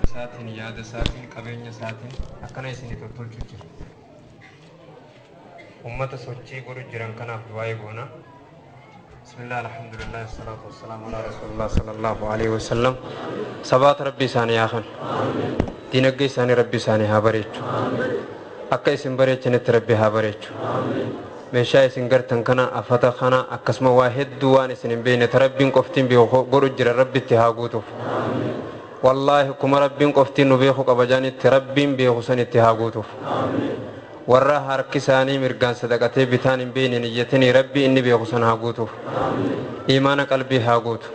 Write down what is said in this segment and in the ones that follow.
Isaatiin yaada isaatiin qabeenya isaatiin akkana isinii tottolchu jira. Ummata sochii godhu jiran kanaaf du'aa goona. Bismillah, alhamdulillah, salaatu wassalaamu ala rasulillah sallallahu alaihi wasallam. Sabaata rabbi isaanii haa kennu. Diinagdee isaanii rabbi isaanii haa bareechu. Akka isin bareechanitti rabbi haa bareechu. Meeshaa isin gartan kana afata kana akkasuma waa hedduu waan isin hin beekne ta rabbiin qoftiin beeku godhu jira rabbitti haa guutuuf. Wallaahi kuma rabbiin qoftiin nu beeku qabajaanitti rabbiin beeku sanitti haa guutuuf. Warra harki isaanii mirgaan sadaqatee bitaan hin beekne niyyatanii rabbi inni beeku san haa guutuuf. Imaana qalbii haa guutu.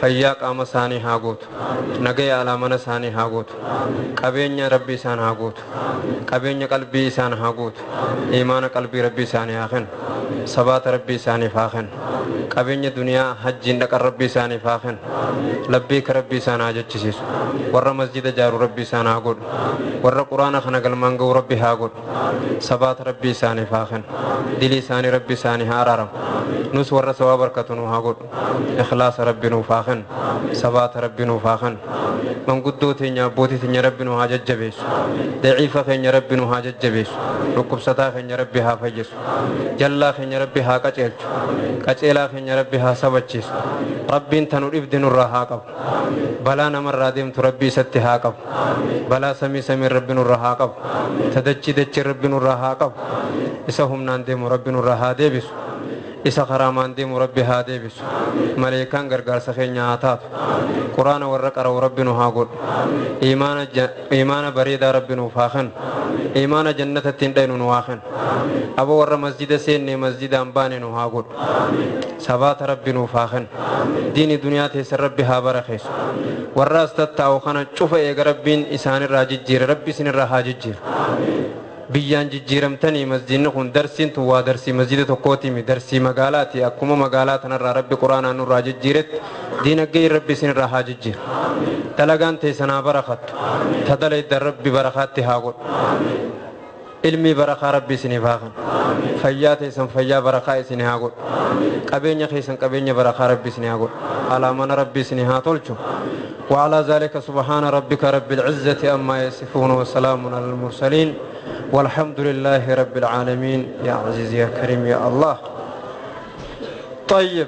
Fayyaa qaama isaanii haa guutu. Nagaya alaa mana isaanii haa guutu. Qabeenya rabbi isaan haa guutu. Qabeenya qalbii isaan haa guutu. Imaana qalbii rabbi isaanii haa kennu. Sabaata rabbi isaaniif haa kennu. Qabeenya duniyaa hajjiin dhaqan rabbi isaaniif haa kennu. Labbiika rabbi isaan haa jechisiisu. Warra masjida jaaru rabbi isaan haa godhu. Warra quraana kana galmaan ga'u rabbi haa godhu. Sabaata rabbi isaaniif haa kennu. Dilii isaanii rabbi isaanii haa araaramu. Nus warra sawaa barkatu nu haa godhu. Ikhlaasa rabbi nuuf haa kennu. Sabaata rabbi nuuf haa kennu. Manguddoo teenya abbootii teenya rabbi nu haa jajjabeessu. Daciifa keenya rabbi nu haa jajjabeessu. Dhukkubsataa keenya rabbi haa fayyisu. Jallaa keenya rabbi haa qaceelchu. Qaceelaa keenya rabbi haa sabachiisu. Rabbiin tanu dhibde nurraa haa qabu. Balaa namarraa deemtu rabbi isatti haa qabu. Balaa samii samiin rabbi nurraa haa qabu. Tadachii dachii rabbi nurraa haa qabu. Isa humnaan deemu rabbi nurraa haa deebisu. Isa karaamaan deemu rabbi haa deebisu. Maleekaan gargaarsa keenya haa taatu. Quraana warra qara'u rabbi nu haa godhu. Imaana bareedaa rabbi nuuf haa kennu. Imaana jannata ittiin dhaynu nu haa kennu. Abo warra masjida seenne masjidaan baane nu haa godhu. Sabaata rabbi nuuf haa kennu. Diini duniyaa teessan rabbi haa barakeessu. Warra as tattaa'u kana cufa eega rabbiin isaanirraa jijjiire rabbi isinirraa haa jijjiiru. Biyyaan jijjiiramtanii masjidni kun darsiin tun waa darsii masjida tokkootimi darsii magaalaati akkuma magaalaa tanarraa rabbi quraanaan nurraa jijjiiretti diinagdee rabbi isinirraa haa jijjiiru. Dalagaan teessan haa barakattu. Ta dalaydan rabbi barakaatti haa godhu. Ilmii barakaa rabbi isiniif haa kennu. Fayyaa teessan fayyaa barakaa isinii haa godhu. Qabeenya keessan qabeenya barakaa rabbi isinii haa godhu. Alaa mana rabbi isinii haa tolchu. وعلى ذلك سبحان ربك رب العزة أما يصفون وسلام على المرسلين والحمد لله رب العالمين. يا عزيز يا كريم يا الله. طيب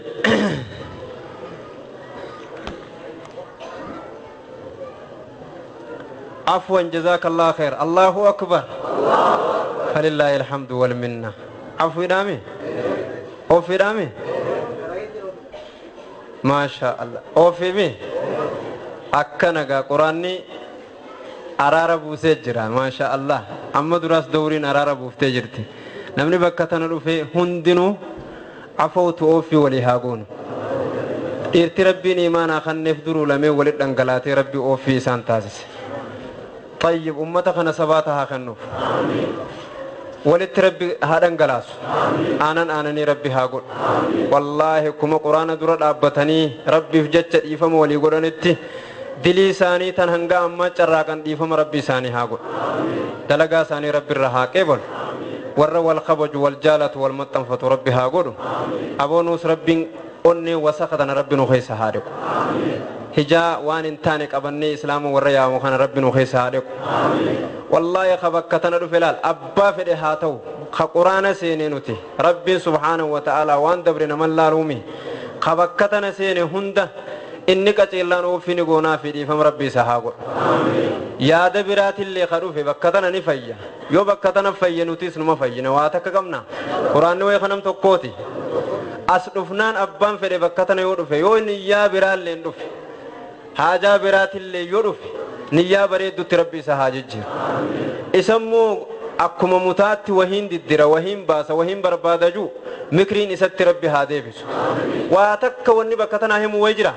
عفوا جزاك الله خير. الله أكبر. فلله الحمد والمنة. عفوا دامي أوفي دامي ما شاء الله أوفي مي akkana quraanni araara buusee jira maasha Allah. Amma duraas dawriin araara buuftee jirti. Namni bakka tana dhufe hundinuu afawtu oofii walii haa goonu. Dhiirti rabbiin imaanaa kanneef duruu lamee walit dhangalaatee rabbi oofii isaan taasise. Tayyib ummata kana sabaata haa kennuuf. Walitti rabbi haa dhangalaasu. Aanan aananii rabbi haa godhu. Wallaahi kuma quraana dura dhaabbatanii rabbiif jecha dhiifama walii godhanitti dilii isaanii tan hanga ammaa carraaqan dhiifama rabbi isaanii haa godhu. Dalagaa isaanii rabbi irra haa qeebalu. Warra wal kabaju wal jaalatu wal maxxanfatu rabbi haa godhu. Aboonuus rabbiin onnee wasaka tana rabbi nu keessa haa dhiqu. Hijaa waan hin taane qabannee islaama warra yaamu kana rabbi nu keessa haa dhiqu. Wallaahi ka bakka tana dhufe laal abbaa fedhe haa ta'u ka quraana seenee nuti rabbiin subhaanahu wa ta'aalaa waan dabre naman laaluumi ka bakka tana seene hunda inni qaceellaan oofii ni goonaa fi dhiifama rabbi isa haa godhu. Yaada biraatillee ka dhufe bakka tana ni fayya. Yoo bakka tana fayye nutis numa fayyina waa takka qabna. Quraanni wayii kanam tokkooti. As dhufnaan abbaan fedhe bakka tana yoo dhufe yoo niyyaa biraallee hin dhufe haajaa biraatillee yoo dhufe niyyaa bareeddutti rabbi isa haa jijjiiru. Isammoo akkuma mutaatti wahiin diddira wahiin baasa wahiin barbaada juu mikriin isatti rabbi haa deebisu. Waa takka wanni bakka tanaa himu wayi jira.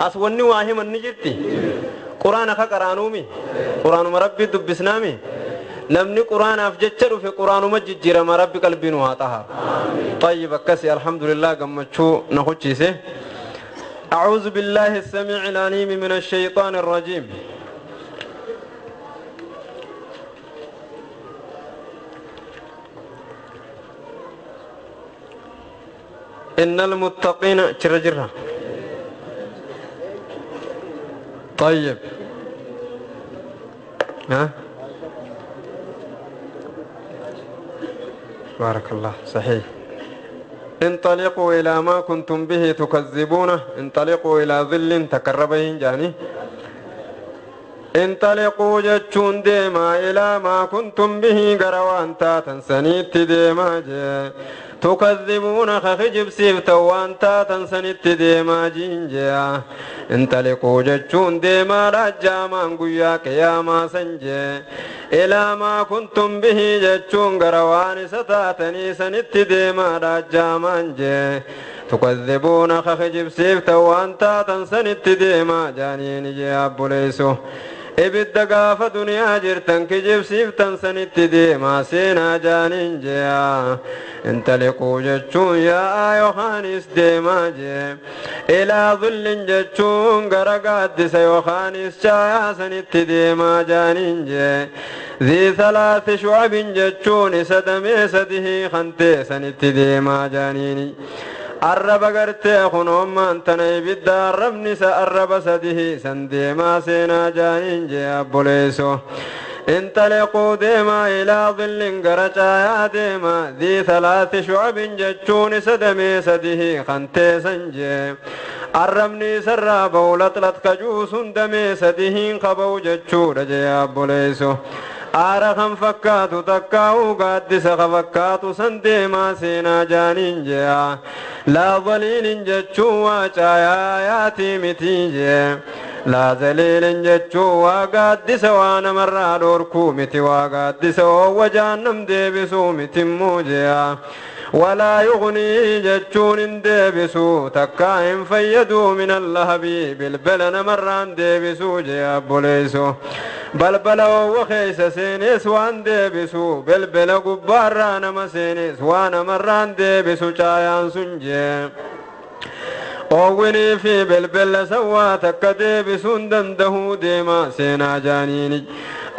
As wanni waa himan ni jirti. Quraana ka qaraanuumi. Quraanuma rabbi dubbisnaami. Namni quraanaaf jecha dhufe quraanuma jijjiirama rabbi qalbii nu haa xaharu. Tayyib akkasi alhamdulillah gammachuu na hucciise. أعوذ بالله السميع العليم من الشيطان الرجيم. إن المتقين جرجرة. طيب ها بارك الله صحيح. انطلقوا إلى ما كنتم به تكذبونه، انطلقوا إلى ظل تقربين جاني. انطلقوا جتشون ديما إلى ما كنتم به قروان تاتا سنيت ديما جي تكذبون خخجب سيفتوان تاتا سنيت ديما جينجا. انطلقوا جتشون ديما رجاما قيا قياما سنجي إلى ما كنتم به جتشون قروان ستاتني سنيت ديما رجاما جي تكذبون خخجب سيفتوان تاتا سنيت ديما جانين جي أبوليسو. Ibidda gaafa duniyaa jirtan kijibsiiftan sanitti deemaa seenaa jaaniin jea. Intaliquu jechuun yaa'aa yookaanis deemaa jee. Ilaa dhullin jechuun gara gaaddisa yookaanis caayaa sanitti deemaa jaaniin jee. Zii salaati shucabin jechuun isa damee sadihii kantee sanitti deemaa jaaniini. Arraba gartee kunoommaan tana ibidda arrabni isa arraba sadihii san deemaa seenaa jaaniin jee abboleeso. Intaliquu deemaa ilaa dhillin gara caayaa deemaa dhii salaati shucabin jechuun isa damee sadihii kantee san jee. Arrabni isarraa ba'u laxlax kajuusun damee sadihiin qaba'u jechuudha jee abboleeso. Aara kan fakkaatu takkaa'uu gaaddisa ka fakkaatu san deemaa seenaa jaaniin jea. Laa dhaliilin jechuun waa caayaa yaatii mitii jee. Laa zaliilin jechuun waa gaaddisa waa namarraa dhorkuu miti waa gaaddisa oowwa jaannam deebisuu mitimmoo jea. ولا يغني جتشون ديبسو تكاهم فيدو من اللهبي بالبلن مران ديبسو جياب بوليسو بلبل وخيس سينيس وان ديبسو بلبل قباران ما سينيس وانا مران ديبسو چايان سنجي أويني في بلبل سوا تك ديبسون دندهو ديما سينا جانيني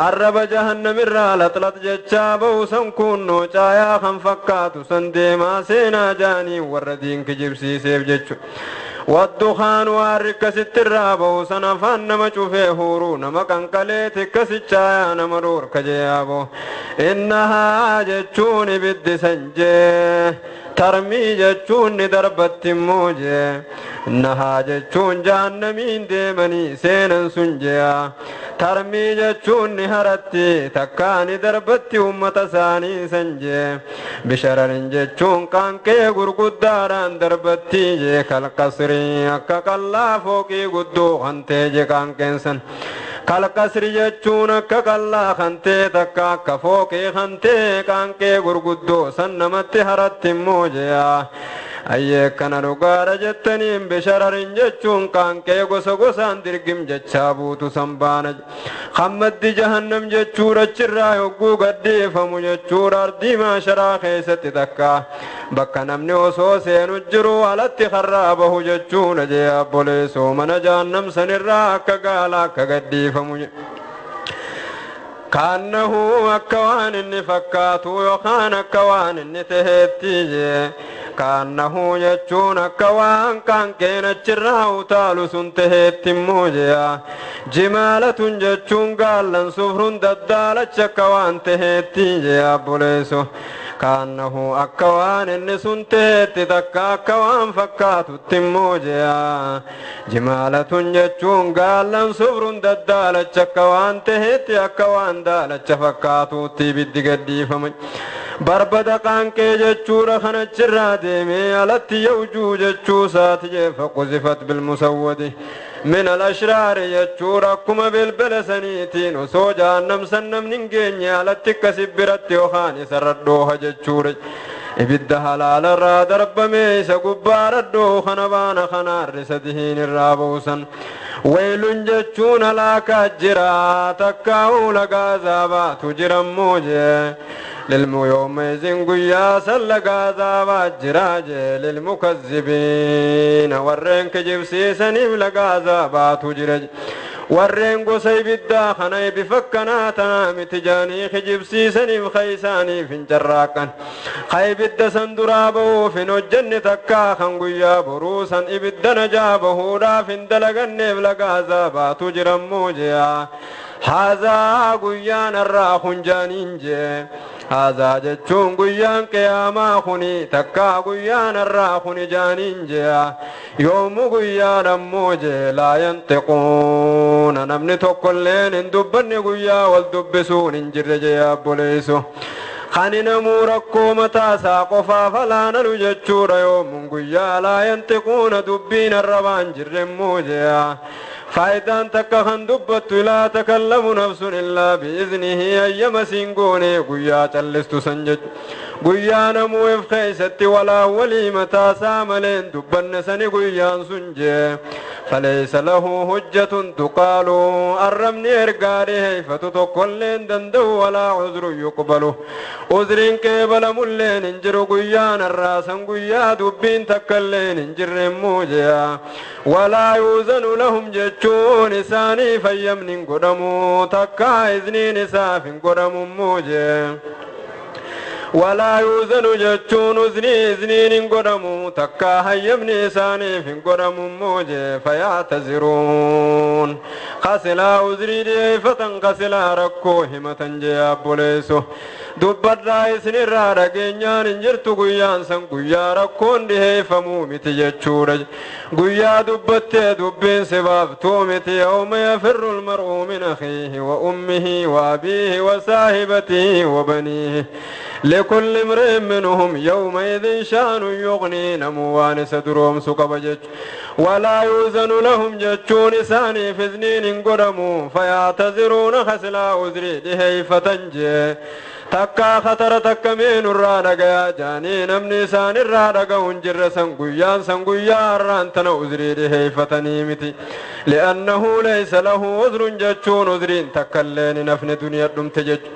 الرب جهنم الرالت جتشابو سنكون چايا خم فكاتو سنديما سينا جاني وردين كجبسي سيف جتشو والدخان وارك سترابو سنفان نما چوفي هورو نما كنكلي تكسي چايا نمرور كجيابو إنها جتشون بد سنجي ترمي جتشون دربت موجي إنها جتشون جهنمين ديمني سينا سنجيا ترمي جتشون هرتي تكاني دربتي أمة ساني سنجي بشرر جتشون كانكي غرقداران دربتي جي كالقصري أكا كلا فوقي قدو خنتي جي كانكين سن كالقصر جتشون أكا كلا خنتي تكا كفوقي خنتي كانكي غرقدو سنمتي هرتي موجيا أيه كان رقار جتنين بشرر جتشون كانكي غسو غسان درقم جتشابوتو سنبانج خمد جهنم جتشور اچرا يقو قدي فمو جتشور اردي ما شرا خيست تكا بكا نمني وسو سينو جرو على اتخرابه جتشون جي أبوليسو من جهنم سنرا كقالا كقدي فمو كأنه أكوان النفكات ويخان أكوان النتهتي كأنه يجون أكوان كان كين الجراو تالو سنتهت موجيا جمالة جتشون قالا سفر ددالة أكوان تهتي يا بوليسو كأنه أكوان النسنتهت تكا أكوان فكات التموجيا جمالة جتشون قالا سفر ددالة أكوان تهت أكوان دالة فكاتو تيبدي قدي فمج بربدا قانكي جتشورا خنجرا ديمي علت يوجو جتشو ساتي فقذفت بالمسود من الأشرار جتشورا كما بالبلسنيتين وسوجا نمسن نمنجيني علت كسبرت وخاني سردوها جتشورا ibidda halaalarraa darbame isa gubbaadhadhoo kana baana kanaarri sadihiin irraa buusan weelun jechuun halaakaa jira takkaa'uu lagaa zaabaatu jirammoo jee lilmu yoomayzin guyyaa san lagaa zaabaa jiraa jee lilmukazzibiina warreen kijibsiisaniif lagaa zaabaatu jira. Warreen gosa ibiddaa kana bifa akkanaa tanaa miti jaanii kijibsiisaniif kaysaaniif hin carraaqan. Ka ibidda san duraa bahuuf hin hojjenne takkaa kan guyyaa boruu san ibidda najaa bahuudhaaf hin dalaganneef laga azaabaatu jirammoo jea. Haazaa guyyaan har'aa kun jaaniin jee. Haazaa jechuun guyyaan qiyaamaa kuni takkaa guyyaan har'aa kuni jaaniin jea. Yoomu guyyaan ammoo jee laa yantiquuna namni tokkolleen hin dubbanne guyyaa wal dubbisuun hin jirre jee abboleessu. Kan namuu rakkoo mataasaa qofaaf alaanalu jechuudha yoomuun guyyaa laa yantiquuna dubbiin arrabaan jirremmoo jea. Faayidaan takka kan dubbattu laa takallamu nafsun illaa biiznihi ayyama siin goone guyyaa callistu san jechu. Guyyaa namuu if keeysatti walaa walii mataasaa maleen dubbanne sani guyyaan sun jee. Falaysa lahu hujjatun tuqaalu arrabni ergaa dhiheeyfatu tokkolleen danda'u walaa uzru yuqbalu. Uzriin qeebalamulleen hin jiru guyyaan har'aasan guyyaa dubbiin takkalleen hin jirremmoo jea. Walaa yuuzanu lahum jechuun isaanii fayyamni hin godhamu takkaa izniin isaaf hin godhamummoo jee. Walaa yuuzanu jechuun uznii izniin hin godhamu takkaa hayyamni isaaniif hin godhamummoo jee. Fayaataziruun kasilaa uzrii dhiyeeffatan kasilaa rakkoo himatan jee abboleessu. Dubbadhaa isinirraa dhageenyaan hin jirtu guyyaan san guyyaa rakkoon dhiheeffamuu miti jechuudha. Guyyaa dubbattee dubbiin si baaftuu miti. Yawma yafirru almar'u min akhiihi wa ummihi wa abiihi wa saahibatihi wa baniihi. Likulli imri'in minhum yawmaidhin sha'nun yughni namuu waan isa duroomsu qaba jechu. Walaa yuuzanu lahum jechuun isaaniif izniin hin godhamu. Fayaataziruuna kasilaa uzrii dhiheeffatan jee. Takkaa khatara takka meenurraa dhagayaa jaanii namni isaanirraa dhaga'u hin jirre san guyyaan san guyyaa har'aan tana uzrii dhiheeffatanii miti. Li'annahu laysa lahu uzrun jechuun uzriin takkalleen hin hafne duniyaa dhumte jechu.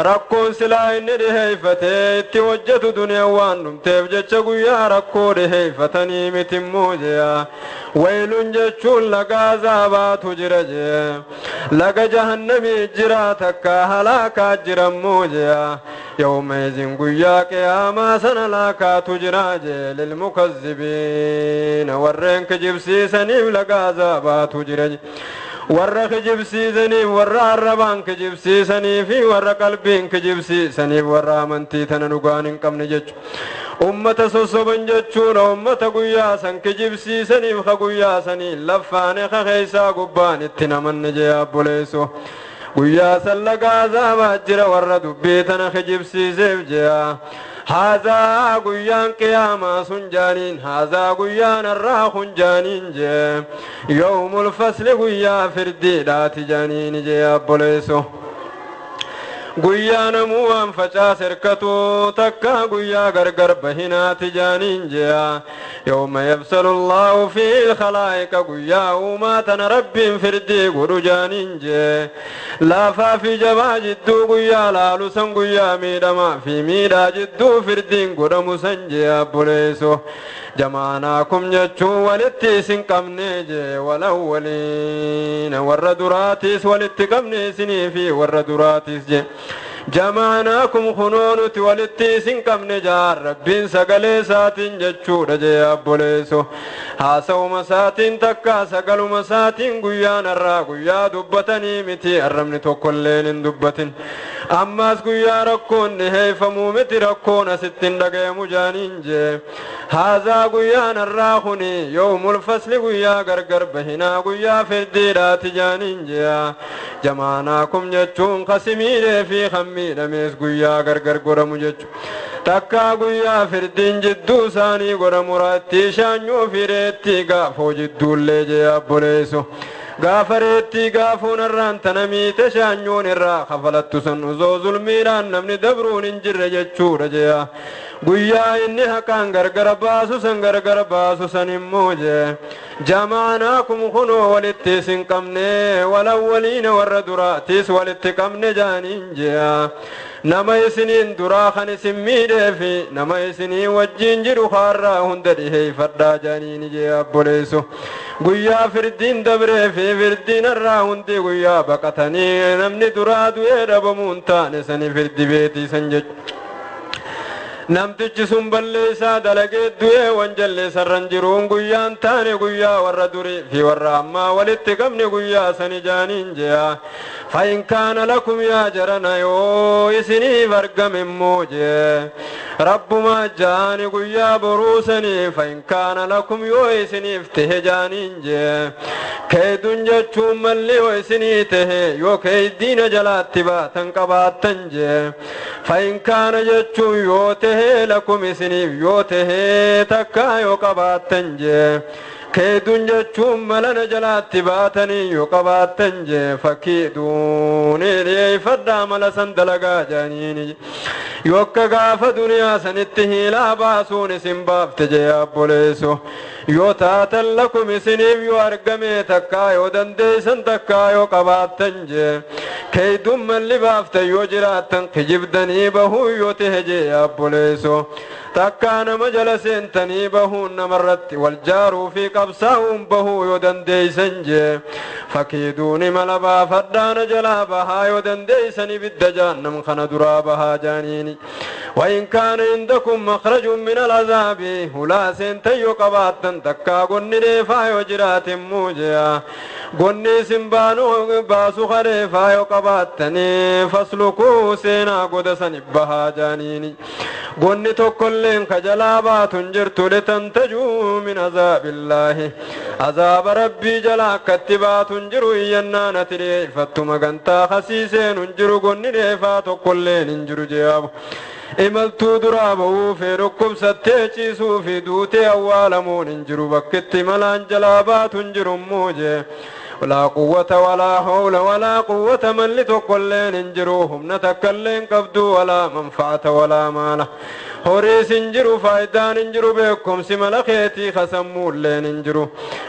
Rakkoon silaa inni dhiheeffatee itti hojjetu duniyaa waan dhumteef jecha guyyaa rakkoo dhiheeffatanii miti immoo jea. Waylun jechuun laga azaabaatu jira jee. Laga jahannamii jira takkaa halaakaa jira immoo jea. Yawmaizin guyyaa qiyaamaa sana laakaatu jira jee. Lilmukazzibiina warreen kijibsiisaniif laga azaabaatu jira jee. Warra kijibsiisaniif warra arrabaan kijibsiisanii fi warra qalbiin kijibsiisaniif warra amantii tana dhugaan hin qabne jechu. Ummata sossoban jechuudha ummata guyyaa san kijibsiisaniif ka guyyaa sanii laffaane ka keeysaa gubbaan itti namanne jee abboleessu. Guyyaa san laga azaabaa jira warra dubbii tana kijibsiiseef jea. Haazaa guyyaan qiyaamaa sun jaaniin haazaa guyyaan har'aa kun jaaniin jee. Yawmul fasli guyyaa firdiidhaati jaaniin jee abboleessu. Guyyaa namuu waan facaase hirkatu takkaa guyyaa gargar bahinaati jaaniin jea. Yawma yafsalu Allaahu fi lkhalaa'iqa guyyaa uumaa tana rabbiin firdii godhu jaaniin jee. Laafaa fi jabaa jidduu guyyaa laalu san guyyaa miidhamaa fi miidhaa jidduu firdiin godhamu san jee abboleessu. Jamaanaakum jechuun walitti isin qabne jee. Walawwaliina warra duraatiis walitti qabne isinii fi warra duraatiis jee. Jamaanaakum kunoo nuti walitti isin qabne jaar rabbiin sagalee isaatiin jechuudha jee abboleessu. Haasa'uma isaatiin takkaa sagaluma isaatiin guyyaan har'aa guyyaa dubbatanii miti arrabni tokkolleen hin dubbatin. Ammaas guyyaa rakkoon dhiheeffamuu miti rakkoon asitti hin dhagayamu jaaniin jee. Haazaa guyyaan har'aa kuni yawmul fasli guyyaa gargar bahinaa guyyaa firdiidhaati jaaniin jea. Jamaanaakum jechuun kasimiidhee fi kan miidhamees guyyaa gargar godhamu jechu. Takkaa guyyaa firdiin jidduu isaanii godhamu raattii shaanyuu fi reettii gaafoo jidduullee jee abboleessu. Gaafa reettii gaafoon irraan tana miite shaanyoon irraa kafalattu san osoo zulmiidhaan namni dabruun hin jirre jechuudha jea. Guyyaa inni haqaan gargar baasu san gargar baasu san immoo jee. Jamaanaakum kunoo walitti isin qabne walawwaliina warra duraatiis walitti qabne jaaniin jea. Nama isiniin duraa kan isin miidhee fi nama isinii wajjiin jiru kaarraa hunda dhiheeffadhaa jaaniin jee abboleessu. Guyyaa firdiin dabree fi firdiin irraa hundi guyyaa baqatanii namni duraa du'ee dhabamuun taane sani firdi beetii san jechuudha. Namtichi sun balleessaa dalagee du'ee wanjallee sarran jiruun guyyaan taane guyyaa warra durii fi warra ammaa walitti qabne guyyaa sani jaaniin je'a. Fa'in kaana lakum yaa jarana yoo isiniif argame immoo jee. Rabbumaa jaani guyyaa boruu sanii fa'in kaana lakum yoo isiniif tahe jaaniin jee. Keedun jechuun malli yoo isinii tahe yoo keeydiina jalaatti baatan qabaattan jee. Fa'in kaana jechuun yoo tahe lakum isiniif yoo tahe takkaa yoo qabaattan jee. Keedun jechuun malana jalaatti baatanii yoo qabaattan jee fakkiiduuni dhiyeeffadhaa mala san dalagaa jaaniini. Yokka gaafa duniyaa sanitti hiilaa baasuun isin baafte jee abboleessu. Yoo taatan lakum isiniif yoo argame takkaa yoo dandeessan takkaa yoo qabaattan jee. Keedun malli baafte yoo jiraattan kijibdanii bahuu yoo tahe jee abboleessu. Takkaa nama jala seentanii bahuun namarratti wal jaaruu fi qabsaa'uun bahuu yoo dandeeysan jee. Fakkiiduuni mala baafadhaana jalaa bahaa yoo dandeeysan ibidda jahannam kana duraa bahaa jaaniini. وإن كان عندكم مخرج من العذاب ولا سنتي قباتن تكا غني رفا يجرات موجيا غني سنبانو باسو خرفا يقباتني فسلكو سينا قدسن بها جانيني غني تكلين خجلابات جرت لتنتجو من عذاب الله عذاب ربي جلا كتبات جرو ينانا تري فتمغنتا خسيسين جرو غني رفا تكلين جرو جياب imaltuu duraa bahuu fi dhukkubsattee ciisuu fi duutee awwaalamuun hin jiru bakkitti malaan jalaa baatu hin jiru immoo jee. Walaa quwwata walaa hawla walaa quwwata malli tokkolleen hin jiru humna takkalleen qabdu walaa manfaata walaa maala. Horiis hin jiru faayidaan hin jiru beekumsi mala keetii kasammuulleen hin jiru.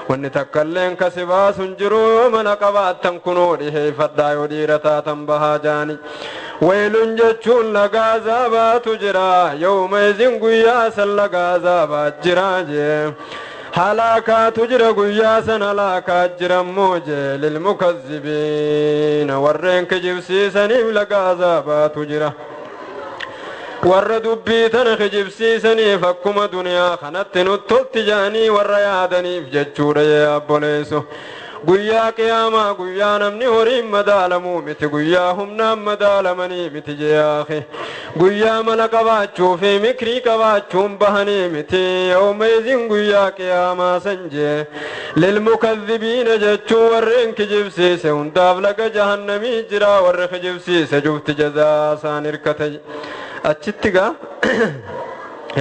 Wanni takkalleen kasi baasu hin jiru yoo mana qabaattan kunoo dhiheeffadhaa yoo dhiira taatan bahaa jaani. Weelun jechuun lagaa azaabaatu jira yooma izin guyyaa san lagaa azaabaa jira jee. Halaakaatu jira guyyaa san halaakaa jira immoo jee lilmukazzibiina warreen kijibsiisaniif lagaa azaabaatu jira. Warra dubbii tana kijibsiisaniif akkuma duniyaa kanatti nutti tolti jaanii warra yaadaniif jechuudha jee abboleessu. Guyyaa qiyaamaa guyyaa namni horiin madaalamuu miti guyyaa humnaan madaalamanii miti jeeyaaqe guyyaa mala qabaachuu fi mikrii qabaachuun bahanii miti yooma izin guyyaa qiyaamaa san jee lilmukazzibiina jechuun warreen kijibsiise hundaaf laga jahannamii jira warri kijibsiise jufti jazaa isaan hirkate achitti gaa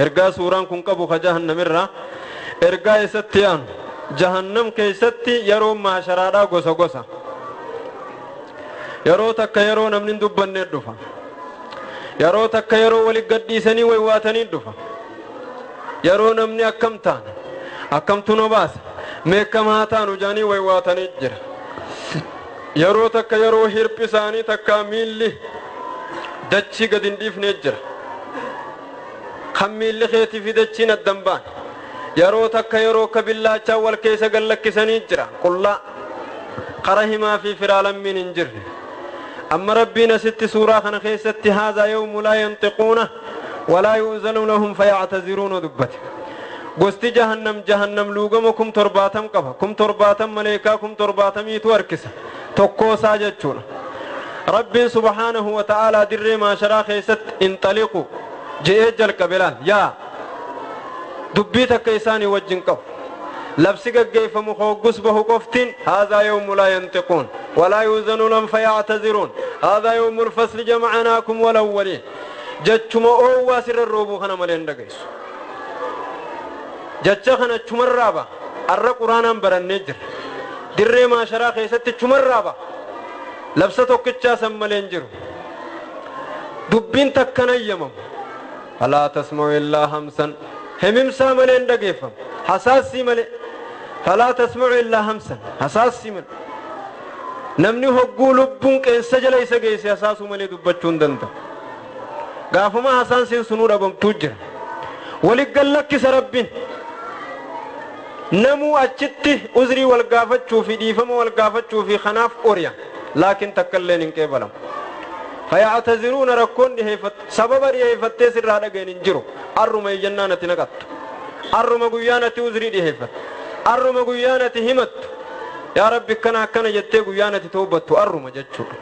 ergaa suuraan kun qabu ka jahannamirraa ergaa isatti aanu jahannam keessatti yeroo maasharaadhaa gosa gosa yeroo takka yeroo namni hin dubbanne dhufa yeroo takka yeroo wali gadhiisanii waywaatanii dhufa yeroo namni akkam taana akkamtu nu baasa meekkam haa taanu jaanii waywaatanii jira yeroo takka yeroo hirphi isaanii takka miilli dachii gad hin dhiifne jira kan miilli keetii fi dachiin addan baane yeroo takka yeroo ka billaachaa wal keessa gallakkisanii jira qullaa qara himaa fi firaalammiin hin jirre amma rabbiin asitti suuraa kana keessatti haazaa yawmu laa yantiquuna walaa yu'zanu lahum fayactaziruuna dubbate gosti jahannam jahannam luugama 70,000 qaba 70,000 maleekaa 70,000 harkisa tokkoosaa jechuudha rabbiin subhaanahu wa ta'aalaa dirree maasharaa keessatti inxaliqu je'ee jalqabe laal yaa dubbii takka isaanii wajjin qabu labsi gaggeeffamu hoggus bahu qoftiin haadhaa yawmu laa yantiquun walaa yuuzanu lahum fayactaziruun haadhaa yawmu lfasli jamacnaakum walawwaliin jechuma oowwaa sirra roobuu kana malee hin dhageessu jecha kana chumarraa ba'a arra quraanaan barannee jira dirree maasharaa keessatti chumarraa ba'a labsa tokkichaa san malee hin jiru dubbiin takkana eeyyamamu falaa tasma'u illaa hamsan himimsaa malee hin dhageeffamu hasaasii malee falaa tasma'u illaa hamsan hasaasii malee namni hogguu lubbuun qeensa jala isa geesse hasaasuu malee dubbachuu hin danda'u gaafuma hasaansiin sunuu dhabamtuu jira waliggallakkisa rabbiin Namuu achitti uzrii wal gaafachuu fi dhiifama wal gaafachuu fi kanaaf oriya, laakiin takka illeen hin qeebalamu. Fayactaziruuna, rakkoon dhiheeffattu, sababa dhiheeffattee sirraa dhageen hin jiru. Arruma iyyannaan ati naqattu, arruma guyyaan ati uzrii dhiheeffattu, arruma guyyaan ati himattu, yaa Rabbi akkana akkana jettee guyyaan ati toobattu arruma jechuudha.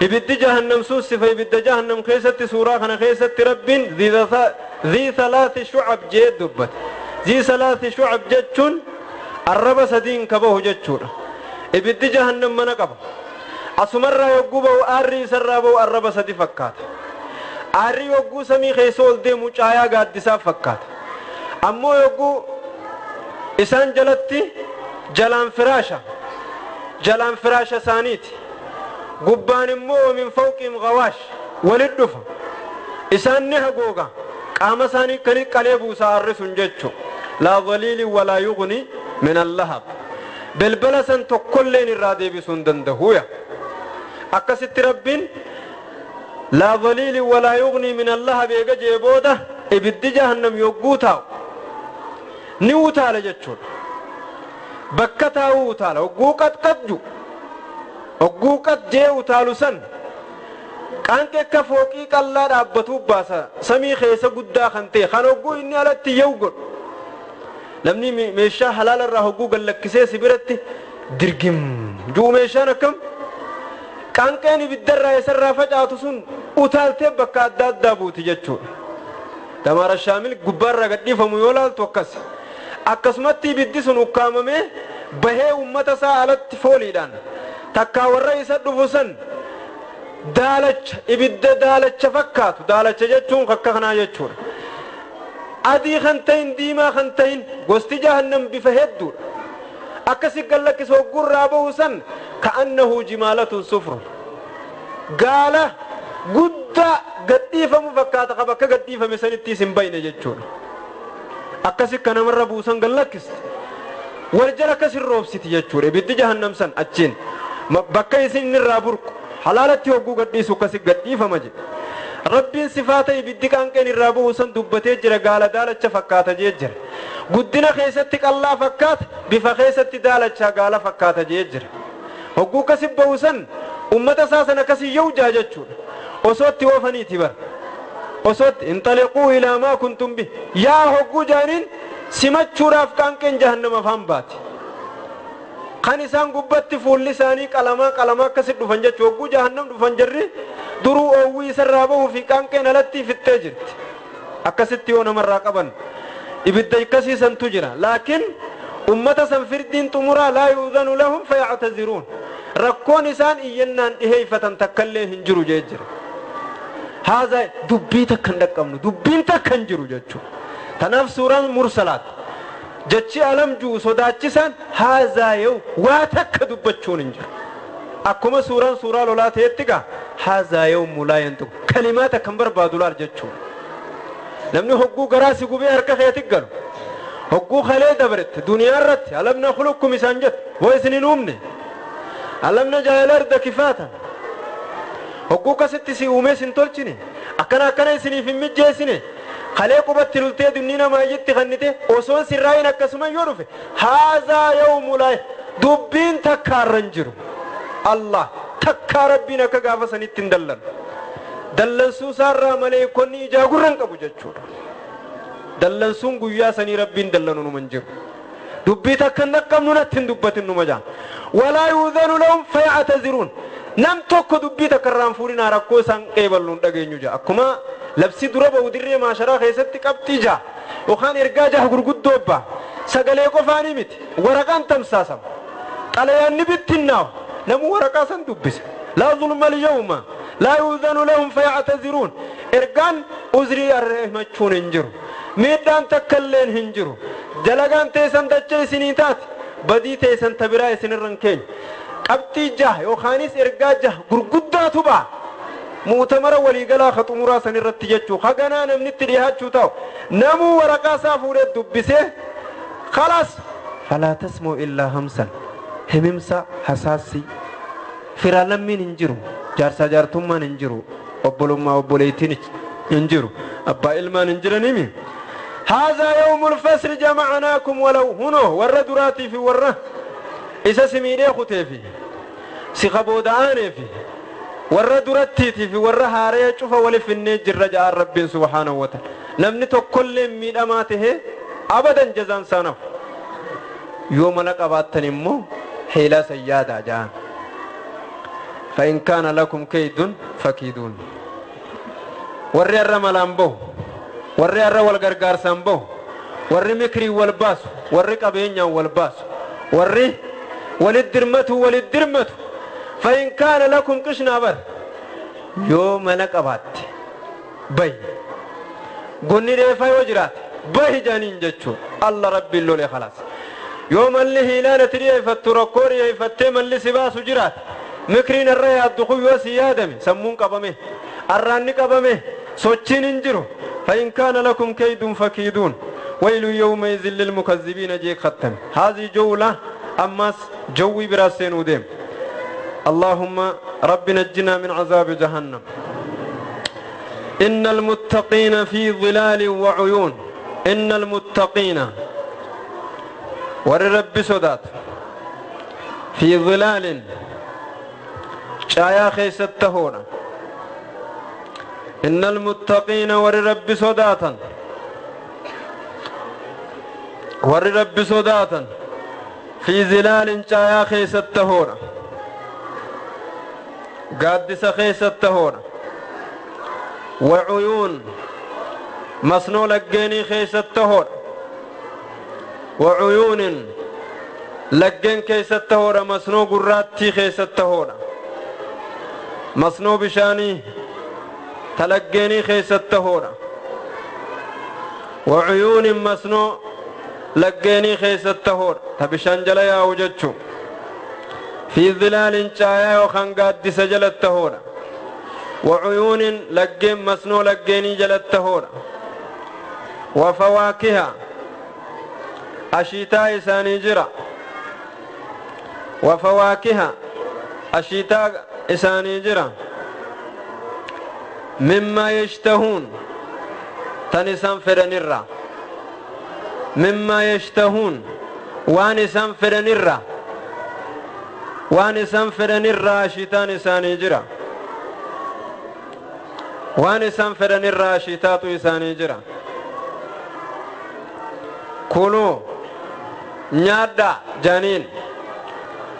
Ibiddi jahannam sun sifa ibidda jahannam keessatti suuraa kana keessatti Rabbiin ذي ثلاث شعب jee dubbate. ذي ثلاث شعب jechuun arraba sadiin kabahu jechuudha. Ibiddi jahannam mana qaba. Asumarraa yogguu bahu, aarri isarraa bahu arraba sadi fakkaata. Aarri yogguu samii keessa ol deemu caayaa gaaddisaa fakkaata. Ammoo yogguu isaan jalatti jalaan firaasha, jalaan firaasha isaaniiti, gubbaan immoo من فوقهم غواش walit dhufa. Isaan ni hagooga, qaama isaanii kani qalee buusa aarri sun jechu. لا ظليل ولا يغني من اللهب. Belbela san tokkolleen irraa deebisuu hin dandahuya. Akkasitti Rabbiin لا ظليل ولا يغني من اللهب eega jee booda, ibiddi jahannam yogguu taa'u ni utaala jechuudha. Bakka taa'uu utaala. Hogguu qaxqaxju, hogguu qat jee utaalu san, qaanqee akka fooqii qallaa dhaabbatuu baasa samii keessa guddaa kan ta'e, kan hogguu inni alatti yoo godhu, namni meeshaa halaala irraa hogguu gallakkisee si biratti dirgim juu, meeshaan akkam qaanqeen ibiddarraa isarraa facaatu sun utaaltee bakka adda addaa buuti jechuudha. Damaara shaamil gubbaarraa gadhiifamu yoo laaltu akkas. Akkasumatti ibiddi sun ukkaamamee bahee ummata isaa alatti fooliidhaan takkaa warra isa dhufu san daalacha, ibidda daalacha fakkaatu. Daalacha jechuun akka kanaa jechuudha. Adii kan ta'in, diimaa kan ta'in, gosti jahannam bifa hedduudha. Akkasi gallakkisa. Hoggurraa bahu san كأنه جمالة صفر, gaala guddaa gadhiifamu fakkaata, ka bakka gadhiifame sanitti isin bayne jechuudha. Akkasi ka namarra buusan gallakkiste wal jala akkasin roobsiti jechuudha. Ibiddi jahannam san achiin bakka isin irraa burqu halaalatti hogguu gadhiisu akkasi gadhiifama jedhe Rabbiin. Sifaata ibiddi qaanqeen irraa bu'u san dubbatee jira. Gaala daalacha fakkaata jee jira. Guddina keessatti qallaa fakkaata, bifa keessatti daalachaa gaala fakkaata jee jira. Hogguu akkasi ba'u san ummata isaa san akkasi yawjaa jechuudha. Osootti oofaniiti bara osootti انطلقوا إلى ما كنتم به yaa hogguu jaaniin simachuudhaaf qaanqeen jahannama afaan baati. Kan isaan gubbatti fuulli isaanii qalamaa qalamaa akkasi dhufan jechuu. Hogguu jahannam dhufan, jarri duruu oowwii isarraa bahuu fi qaanqeen alatti fixxee jirti. Akkasitti yoo namarraa qaban ibidda akkasiisantu jira. Laakiin ummata san firdiin xumuraa لا يؤذن لهم فيعتذرون, rakkoon isaan iyyannaan dhiheeyfatan takkaillee hin jiru jee jira. Haza dubbii takka hin dhaqqabnu, dubbiin takka hin jiru jechuudha. Tanaaf suuraan Mursalaat jechi alam juu sodaachisaan هذا يوم waa takka dubbachuun hin jiru. Akkuma suuraan suuraa lolaa ta'etti gaa هذا يوم لا ينطقون kalimaa takka hin barbaadu laal jechuudha. Namni hogguu garaa si gubee harka keetti galu, hogguu kalee dabarette duniyaa irratti ألم نخلقكم isaan jettu, waa isin hin uumne, ألم نجعل الأرض كفاتا, hogguu kasitti si uumee sin tolchine, akkana akkana isiniif hin mijjeessine, kalee qubatti lultee dunni namaa iyyatti kannite osoon sirraayin akkasuma yoo dhufe, هذا يوم لا dubbiin takkaarra hin jiru. Allah takkaa Rabbiin akka gaafa sanitti hin dallan. Dallansuu isaarraa maleekonni ijaa gurra hin qabu jechuudha. Dallansuun guyyaa sanii Rabbiin dallanu numa hin jiru. Dubbii takka hin dhaqqabnu, natti hin dubbatin numa jaa. ولا يؤذن لهم فيعتذرون, nam tokko dubbii takka irraan fuudhinaa, rakkoo isaan qeeballu hin dhageenyu jaa. Akkuma labsi dura ba'u dirree maasharaa keessatti qabxii jaha yookaan ergaa jaha gurguddoo ba'a. Sagalee qofaanii miti, waraqaan tamsaasama, xalayaan ni bittinnaawu, namuu waraqaa san dubbisa. لا ظلم اليوم لا يؤذن لهم فيعتذرون. Ergaan uzrii himachuun hin jiru, miidhaan takkailleen hin jiru, dalagaan teessan dacha isinii taate, badii teessan tabiraa isinirra hin keenya. Qabxii jaha yookaanis ergaa jaha gurguddaatu ba'a mu'tamara waliigalaa ka xumuraa san irratti jechuu. Haganaa namni itti dhiyaachuu ta'u, namuu waraqaa isaa fuudhee dubbisee خلاص. فلا تسمع إلا همسا, himimsa hasaassi firaa lammiin hin jiru, jaarsaa jaartummaan hin jiru, obbolummaa obboleettiin hin jiru, abbaa ilmaan hin jiranimi. هذا يوم الفصل جمعناكم ولو هنو ور دراتي في ور إسا سميري خطيفي سخبوداني في ور درتي في ور هاري شوف ولي في النجر رجاء رب سبحانه وتعالى نمني كل من أماته أبدا جزان سانف يوم لك أباتنمو حيلة سيادة جان فإن كان لكم كيد فكيدون وري الرملان بو وري الرول غرغار سامبو وري مكري والباس وري قبينيا والباس وري وللدرمته وللدرمته فإن كان لكم قشنا بر يوم لك أبات بي قلني ريفا وجرات بي جانين جتشو الله ربي اللولي خلاص يوم اللي هيلانة ريفا التركوري ريفا التيم اللي سباسو جرات مكرين الرأي الدخول وسيادمي سمون قبمي الراني قبمي سوچين انجرو فإن كان لكم كيد فكيدون ويل يومئذ للمكذبين جيك ختم هذه جولة أماس جوي براسين وديم اللهم رب نجنا من عذاب جهنم إن المتقين في ظلال وعيون إن المتقين ورب سدات في ظلال شايا خيستهون إن المتقين ورب صداتا ورب صداتا في ظلال شايا خيستهون قادس خيستهون وعيون مصنو لقيني خيستهون وعيون لقين كيستهون مصنو قراتي خيستهون مصنو بشاني تلقيني خيستهون وعيون مصنو لقيني خيستهون تبشان جليا وجدشو في ظلال شايا وخنقات سجلتهون وعيون لقين مصنو لقيني جلتهون وفواكه أشيتا إساني جرا وفواكه أشيتا إساني جرا مما يشتهون تنسان فرنرا مما يشتهون وانسان فرنرا وانسان فرنرا أشيتا إساني جرا وانسان فرنرا أشيتاتو إساني جرا كلوا نيادا جانين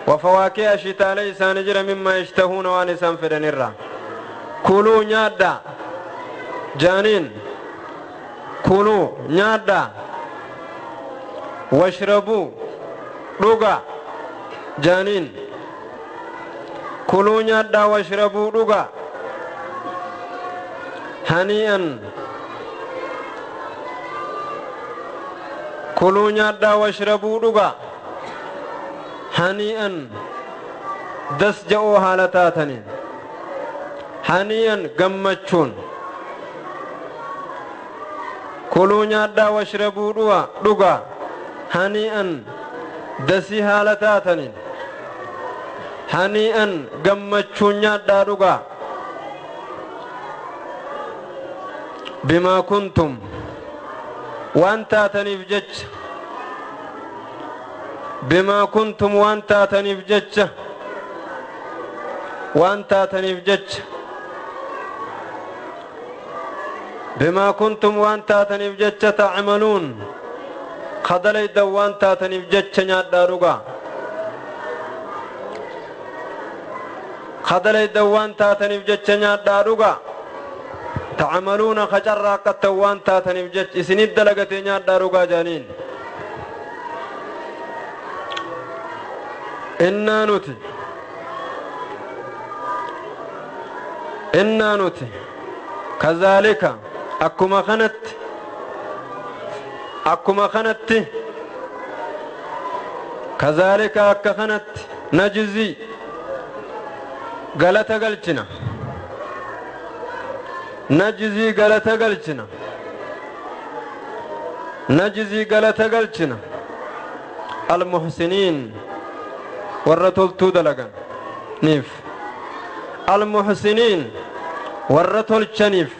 وفواكه أشيتا ليسان جرا مما يشتهون وانسان فرنرا كلوا نيادا جانين كلوا نيادا واشربوا رقا جانين كلوا نيادا واشربوا رقا هنيئا كلوا نيادا واشربوا رقا هنيئا دس جاءوا حالتاتنين هنيئا قمتشون كلوا نيادا واشربوا رقا هنيئا دسي حالتاتنين هنيئا قمتشون نيادا رقا بما كنتم وانت تنفجج بما كنتم وانت تنفجج وانت تنفجج بما كنتم وانت تنفجج تعملون خدلي دوان تنفجج نيادا رقا خدلي دوان تنفجج نيادا رقا تعملون خجرا قتوان تاتني بجج اسني دلغتي نيادا رغا جانين إنا نتي إنا نتي كذلك أكما خنت أكما خنت كذلك أكا خنت نجزي غلطة غلطنا نجزي غلطة غلطنا نجزي غلطة غلطنا المحسنين ورتلتو دلغان نيف المحسنين ورتل شنيف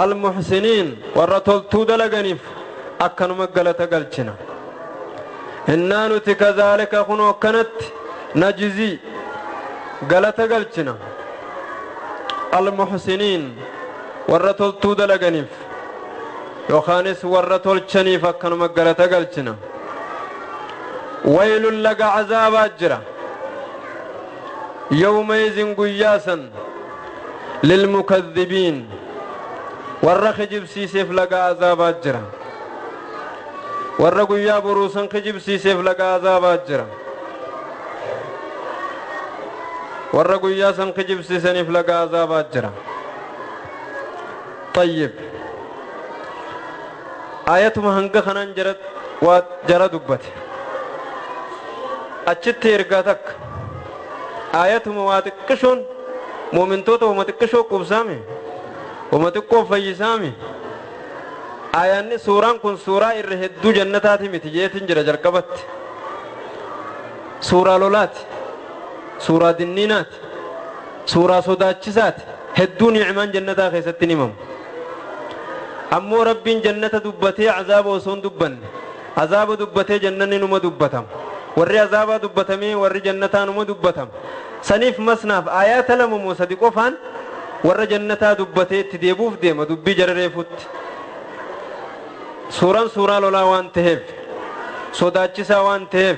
Almuxsiniin warra toltuu dalaganiif akkanuma galata galchina. Innaa nuti kazaalika kunoo akkanatti najzii galata galchina almuxsiniin warra toltuu dalaganiif yookaanis warra tolchaniif akkanuma galata galchina. Waylun laga cazaabaa jira yawmaizin guyyaasan lilmukadhibiin warra kijibsiiseef laga azaabaa jira, warra guyyaa boruusan kijibsiiseef laga azaabaa jira, warra guyyaa san kijibsiisaniif laga azaabaa jira. طيب ayatuma hanga kanaan jara waa jara dubbate achitti ergaa takka ayatuma waa xiqqishoon muumintoota wama xiqqishoo qubsaame wama xiqqoo fayyisaame. Ayanni suuraan kun suuraa irra hedduu jannataati miti jeetin jira. Jalqabatti suuraa lolaati, suuraa dinniinaati, suuraa sodaachisaati. Hedduu ni'maan jannataa keessatti ni himamu. Ammoo Rabbiin jannata dubbatee azaaba osoo hin dubbanne, azaaba dubbatee jannanni numa dubbatama, warri azaabaa dubbatamee warri jannataa numa dubbatama. Saniif masnaaf ayaata lama moo sadi qofaan warra jannataa dubbatee itti deebuuf deema dubbii jara reefutti. Suuraan suuraa lolaa waan ta'eef, sodaachisaa waan ta'eef,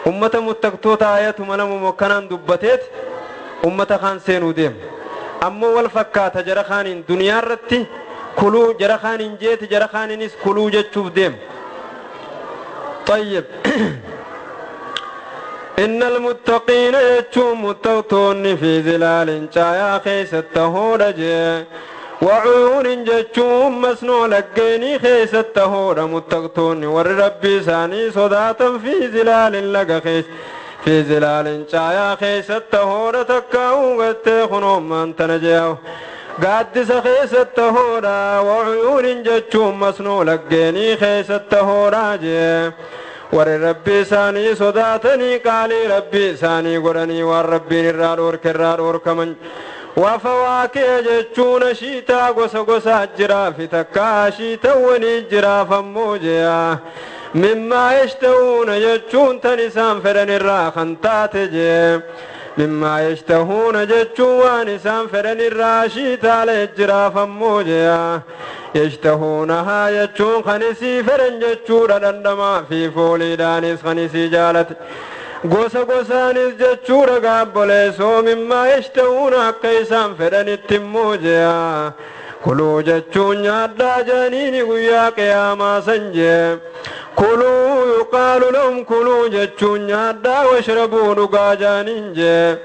ummata muttaqtoota ayatuma lama akkanaan dubbateet ummata kaan seenuu deema. Ammoo wal fakkaata jara kaaniin duniyaa irratti kuluu jara kaaniin jeeti, jara kaaniinis kuluu jechuuf deema. طيب إن المتقين يجون متقتون في ظلال شايا خيست هورجي وعيون جتشون مسنو لقيني خيست هور متقتون والرب ساني صداتا في ظلال لقى خيس في ظلال شايا خيست هور تكاو قتخنو من تنجيو قادس خيست هورا وعيون جتشون مسنو لقيني خيست هورا جي warri Rabbii isaanii sodaatanii qaalii Rabbii isaanii godhanii waan Rabbiin irraa dhoorke irraa dhoorkaman. Wafawaakee jechuun ashiitaa gosa gosaa jiraa fi takka ashiitawwanii jiraaf ammoo jea. Mimmaa yashta'uuna jechuun tan isaan fedhan irraa kan taate jee. Mimmaa yashtahuuna jechuun waan isaan fedhan irraa ashiitaalee jiraaf ammoo jea. Yashtahuunahaa jechuun kan isii fedhan jechuudha, dhandhamaa fi fooliidhaanis kan isii jaalate gosa gosaanis jechuudha. Gaabboleessoo mimmaa yashtahuuna akka isaan fedhanitti immoo jea. Kuluu jechuun nyaadhaa jedhaniini guyyaa qiyaamaa san jee. Kuluu yuqaalu lahum kuluu jechuun nyaadhaa, washrabuu dhugaa jedhaniin jee.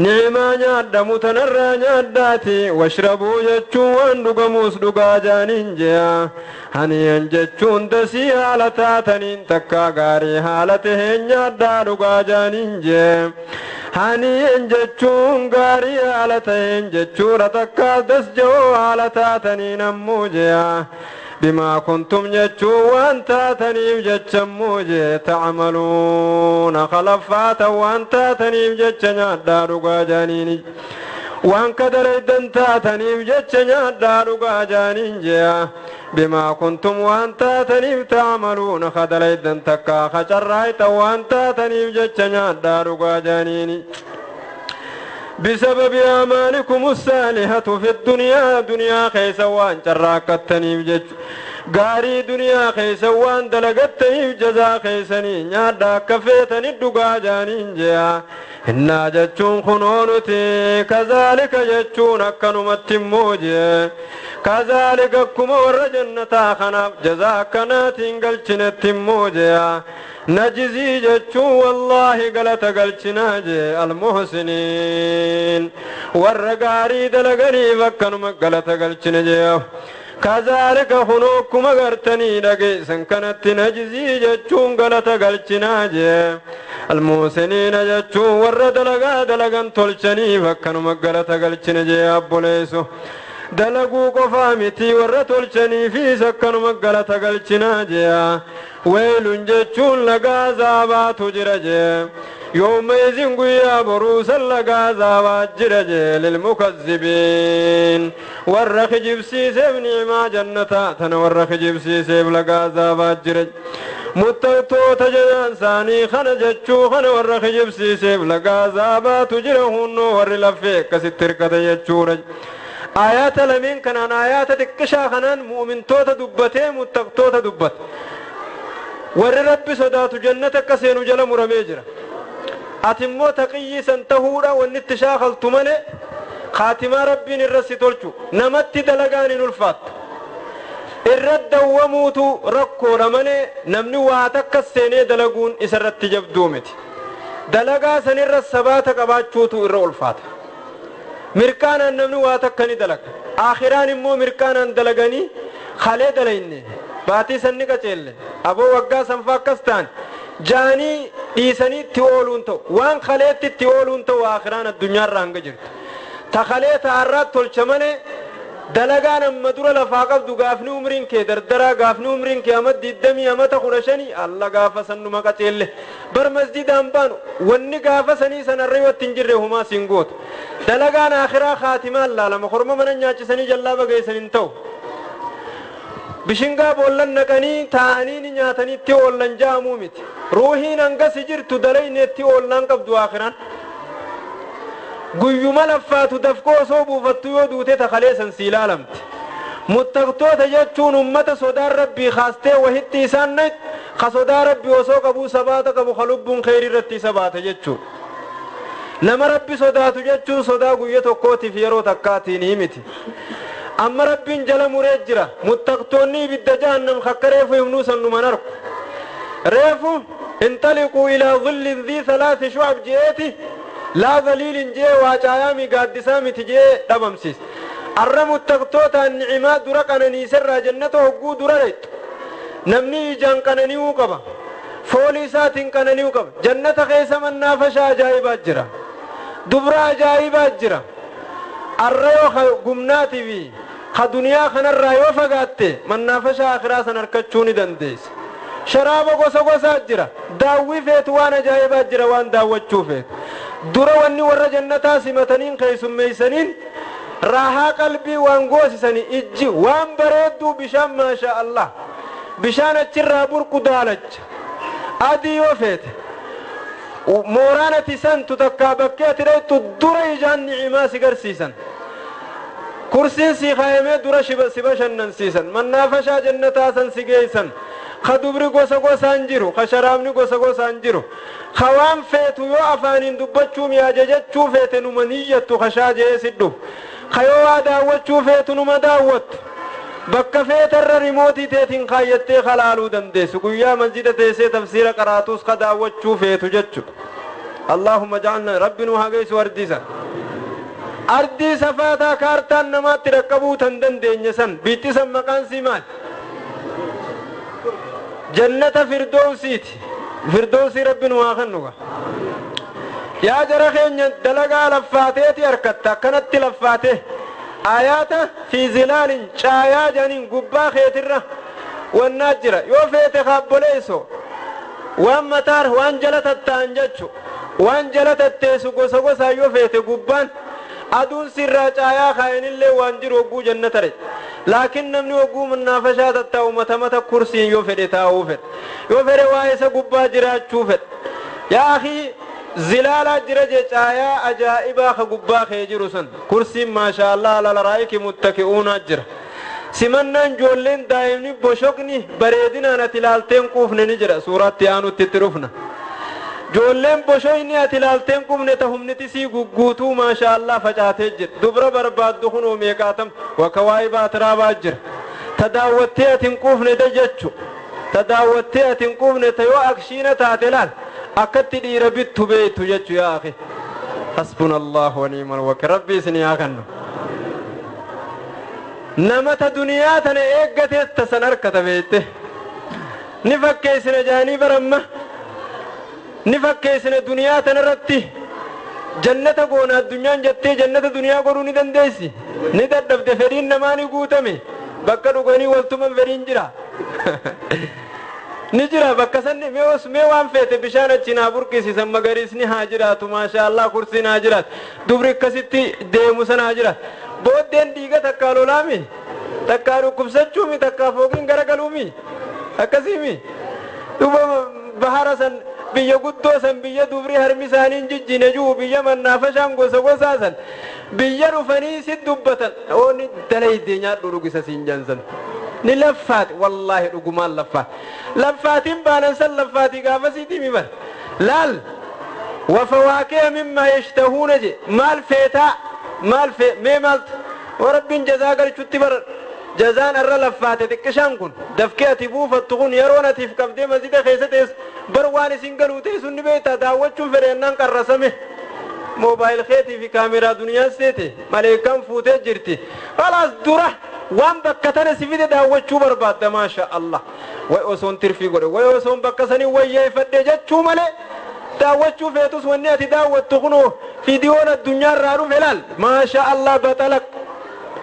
Ni'imaa nyaadhamu tanarraa nyaadhaati, washrabuu jechuun waan dhugamuus dhugaa jedhaniin jea. Haniyan jechuun dasii haala taataniin takkaa gaarii haala taheen nyaadhaa dhugaa jedhaniin jee. Haniyan jechuun gaarii haala taheen jechuudha, takkaa das ja'oo haala taataniin ammoo jea. Bimaa kuntum jechuun waan taataniif jechammoo jee, tacmaluuna khalaffaata waan taataniif jecha nyaadhaa dhugaa jedhaniin, waan kadalaydan taataniif jecha nyaadhaa dhugaa jedhaniin jea. Bimaa kuntum waan taataniif, tacmaluuna kadalaydan takkaa kacarraayta waan taataniif jecha nyaadhaa dhugaa jedhaniin. بسبب أعمالكم الصالحة في الدنيا، دنيا خيسا وان شراكتني جج gaarii duniyaa keessa waan dalagattaniif jazaa keessanii nyaadhaa akka feetanii dhugaa jaaniin jea. Innaa jechuun kunoo nuti kazaalika jechuun akkanumatti immoo jee, kazaalika akkuma warra jannataa kanaaf jazaa akkanaatiin galchinetti immoo jea. Najzii jechuun wallaahi galata galchinaa jee, almuhsiniin warra gaarii dalaganiif akkanuma galata galchine jee. Kazaalika kunoo akkuma gartanii dhageessan kanatti najzii jechuun galata galchinaa jee, almuhsiniina jechuun warra dalagaa dalagan tolchaniif akkanuma galata galchine jee. Abboleessu Dalaguu qofaa miti, warra tolchaniifis akkanuma galata galchinaa jea. Weelun jechuun lagaa zaabaatu jira jee. Yooma izin guyyaa boruusan lagaa zaabaa jira jee. Lilmukazzibiin, warra kijibsiiseef, ni'imaa jannataa tana warra kijibsiiseef lagaa zaabaa jira. Muttaqtoota jedhan isaanii kana jechuu kana warra kijibsiiseef lagaa zaabaatu jira. Hunnoo warri laffee akkasitti hirkate jechuudha. Aayaata lameen kanaan, aayaata xiqqishaa kanaan, mu'mintoota dubbatee muttaqtoota dubbate. Warri Rabbi sodaatu jannata akka seenu jala muramee jira. Ati immoo taqiyyii san tahuudha wanni itti shaakaltu malee kaatimaa Rabbiin irra si tolchu. Namatti dalagaan hin ulfaattu, irra dawwamuutu rakkoodha malee namni waa takka seenee dalaguun isarratti jabduu miti. Dalagaa sanirra sabaata qabaachuutu irra ulfaata. Mirqaanaan namni waa takka ni dalaga. Akhiraan immoo mirqaanaan dalaganii kalee dalayne, baatii san ni qaceelle, aboo waggaa sanfaa akkas ta'an jaanii dhiisanii itti ooluun ta'u, waan kaleetti itti ooluun ta'u. Akhiraan addunyaarraa hanga jirtu ta kalee ta'arraa tolcha malee dalagaan amma dura lafaa qabdu, gaafni umriin kee dardaraa, gaafni umriin kee ama 20, amata 15, alla gaafa san numa qaceelle bar masjidaan baanu, wanni gaafa sanii sanarra yoo hin jirre humaa siin gootu. Dalagaan akhiraa kaatimaan laalama. Korma mana nyaachisanii jallaa bageessan hin ta'u. Bishingaa boollan naqanii taa'anii ni nyaatanii itti oollan ja'amuu miti. Ruuhiin hangasi jirtu dalayne itti oollaan qabdu. Akhiraan guyyuma laffaatu dafqoo osoo buufattu yoo duute takaleessan sii ilaalamti. Muttaqtoota jechuun ummata sodaan Rabbii kaastee wahitti isaan nayt ka sodaa Rabbii osoo qabuu sabaata qabu, ka lubbuun kheyri irratti isa baate jechuudha. Nama Rabbi sodaatu jechuun sodaa guyya tokkootiif yeroo takkaatiin miti. Amma Rabbiin jala muree jira. Muttaqtoonni ibidda jahannam kakka reefu himnuu san numan arku. Reefu intaliquu ilaa dhillin dhii thalaati shu'ab je'eeti, laa dhaliilin je'ee, waa caayaami gaaddisaa miti je'ee dhabamsiise. Arra muttaqtootaan ni'imaa dura qananiiserraa jannata hogguu dura dhayxu, namni ijaan qanani'uu qaba, foolii isaatiin qanani'uu qaba. Jannata keessa mannaafashaa ajaa'ibaa jira, dubra ajaa'ibaa jira. Arra yoo gumnaatii fi ka duniyaa kanarraa yoo fagaatte mannaafashaa akiraa san harkachuu ni dandeessa. Sharaaba gosa gosaa jira, daawwii feetu, waan ajaa'ibaa jira, waan daawwachuu feetu. Dura wanni warra jannataa simataniin keessummeeysaniin raahaa qalbii waan goosisanii, ijji waan bareedduu, bishaan maasha Allah, bishaan achirraa burqu daalacha adii yoo feete, mooraan ati santu takkaa bakkee ati dhayxu dura ijaan ni'imaa si garsiisan. Kursiin sii kaayamee dura si bashannansiisan, mannaafashaa jannataa san si geeysan, ka dubri gosa gosaan jiru, ka sharaabni gosa gosaan jiru, ka waan feetu yoo afaaniin dubbachuu mi'aaje jechuu feete numa niyyattu kashaa jee si dhufu, ka yoo waa daawwachuu feetu numa daawwattu, bakka feetarra rimootii teetiin kaayyattee kalaaluu dandeessu, guyyaa masjida teessee tafsiira qaraatus ka daawwachuu feetu jechu. Allahumma ja'alna. Rabbi nu hageessu ardiisa, ardii safaataa kaartaan namaatti dhaqqabuu tan dandeenye san. Biitti san maqaan sii maal? Jannata Firdowsiiti. Firdowsii Rabbi nu haa kennuga. Yaa jara keenya, dalagaa laffaateeti harkatta akkanatti laffaate. Ayaata fi zilaalin caayaa janiin gubbaa keetirra wannaa jira. Yoo feete kaabboleeyso waan mataar waan jala tatta'an jechu, waan jala tatteessu gosa gosaa, yoo feete gubbaan aduun sirraa caayaa kaayanillee waan jiru hogguu jannata dhe. Laakiin namni hogguu mannaafashaa tattaa'u mata mata kursiin yoo fedhe taa'uu fedhe, yoo fedhe waa isa gubbaa jiraachuu fedhe. Yaa akii, zilaalaa jira je, caayaa ajaa'ibaa ka gubbaa kee jiru san, kursiin maasha Allah alal-araa'iki muttaki'uunaa jira. Simannaan ijoolleen daa'imni boshokni bareedinaan ati ilaalteen quufne ni jira. Suuraatti aanutti itti dhufna. Ijoolleen boshoyni ati ilaalteen quufne ta humniti sii gugguutuu maasha Allah facaatee jira. Dubra barbaaddu kunoo meeqaatam wakawaayiba atiraabaa jira, ta daawwattee ati hin quufne da jechu, ta daawwattee ati hin quufne, ta yoo akshiina taate laal akkatti dhiira bittu beeytu jechu. Yaa akhi, hasbuna Allahu wa ni'mal wakiil. Rabbi isinii haa kennu. Nama ta duniyaa tana eeggatees ta san harkata beeyte. Ni fakkeessina jaanii baramma ni fakkeessina duniyaa tana irratti. Jannata goona addunyaan jettee jannata duniyaa godhuu ni dandeessi. Ni dadhabde, fedhiin namaa ni guutame. Bakka dhuganii waltuman fedhiin jira. Ni jira bakka sanni mee waan feete bishaan achi naa burqisiisan, magariisni haa jiraatu, maashaa Allah, kursiin haa jiraatu, dubri akkasitti deemu sana haa jiraatu. Booddeen dhiiga takkaa lolaami, takkaa dhukkubsachuumi, takkaa fooqiin garagaluumi, akkasiimi. Duuba bahara san, biyya guddoo san, biyya dubri harmi isaanii jijjiine jiru, biyya mannaafashaan gosa gosaa san, biyya dhufanii si dubbatan ooni dalaydee nyaadhu dhugisa siin jansan. Ni laffaati, wallaahi dhugumaan laffaati. Laffaatiin baanan san laffaatii gaafasiitii mi bar laal. Wafawaakee mimmaa yashtahuuna je, maal feetaa, maal fee mee maaltu warabbiin jazaa galchutti bara. Jazaan arra laffaate xiqqishaan kun dafkee ati buufattu kun yeroon atiif qabdee masjida keessa teessu bar waan isin galuu teessu ni beektaa. Daawwachuun fedheennaan qarrasame moobaayil keetii fi kaameraa duniyaa seete maleekaan fuutee jirti. Khalaas, dura waan bakka tana si fide daawwachuu barbaadda. Maasha Allah, way osoon tirfii godhe, way osoon bakka sanii wayyeeffadhe jechuu malee daawwachuu feetus wanni ati daawwattu kunoo fiidiyoon addunyaa irraa dhufe laal. Maasha Allah, baxalaq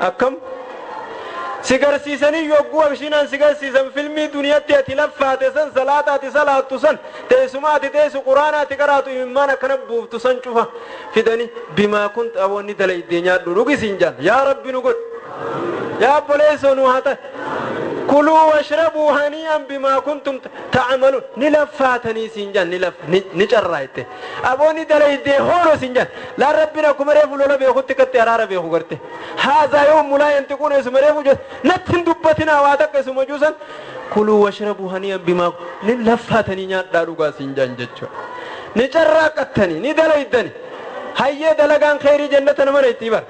akkam si garsiisanii yogguu abshiinaan si garsiisan filmii duniyatti ati laffaate san, salaata ati salaattu san, teessuma ati teessu, quraana ati qaraatu, imimmaan akkana buuftu san cufa fidani bimaa kun xaboonni dalaydee nyaadhu dhugisiin jaan. Yaa Rabbi, nu godhu, yaa obboleessoo, nu haa ta'e. Kuluu washrabuu hanii'an bimaa kuntum ta'maluun. Ni laffaatanii siin jaan, ni laf ni carraayte aboonni dalaydee hooro siin jaan. Laan Rabbiin akkuma reefu lola beekutti katti araara beeku garte. Haazaa yawmu laa yantiquuna, isuma reefu jedhu natti hin dubbatinaa waa takka isuma juusan. Kuluu washrabuu hanii'an bimaa, ni laffaatanii nyaadhaa dhugaa siin jaan jechuudha. Ni carraaqattanii ni dalaydani. Hayyee, dalagaan kheyrii jannata nama itti bara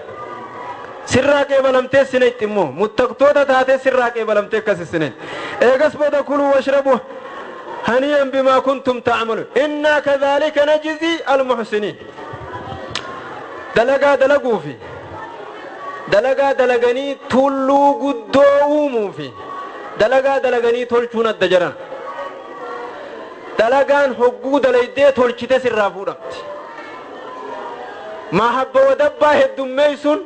sirraa qeebalamtee sinetti immoo muttaqtoota taatee sirraa qeebalamtee akkas sinetti. Eegas booda kuluu washrabu hanii'an bimaa kuntum ta'maluun, innaa kadhaalika najzii almuhsiniin. Dalagaa dalaguufi dalagaa dalaganii tulluu guddoo uumuufi dalagaa dalaganii tolchuun adda jaran. Dalagaan hogguu dalaydee tolchite sirraa fuudhamti. Mahabba wadabbaa heddummeeysuun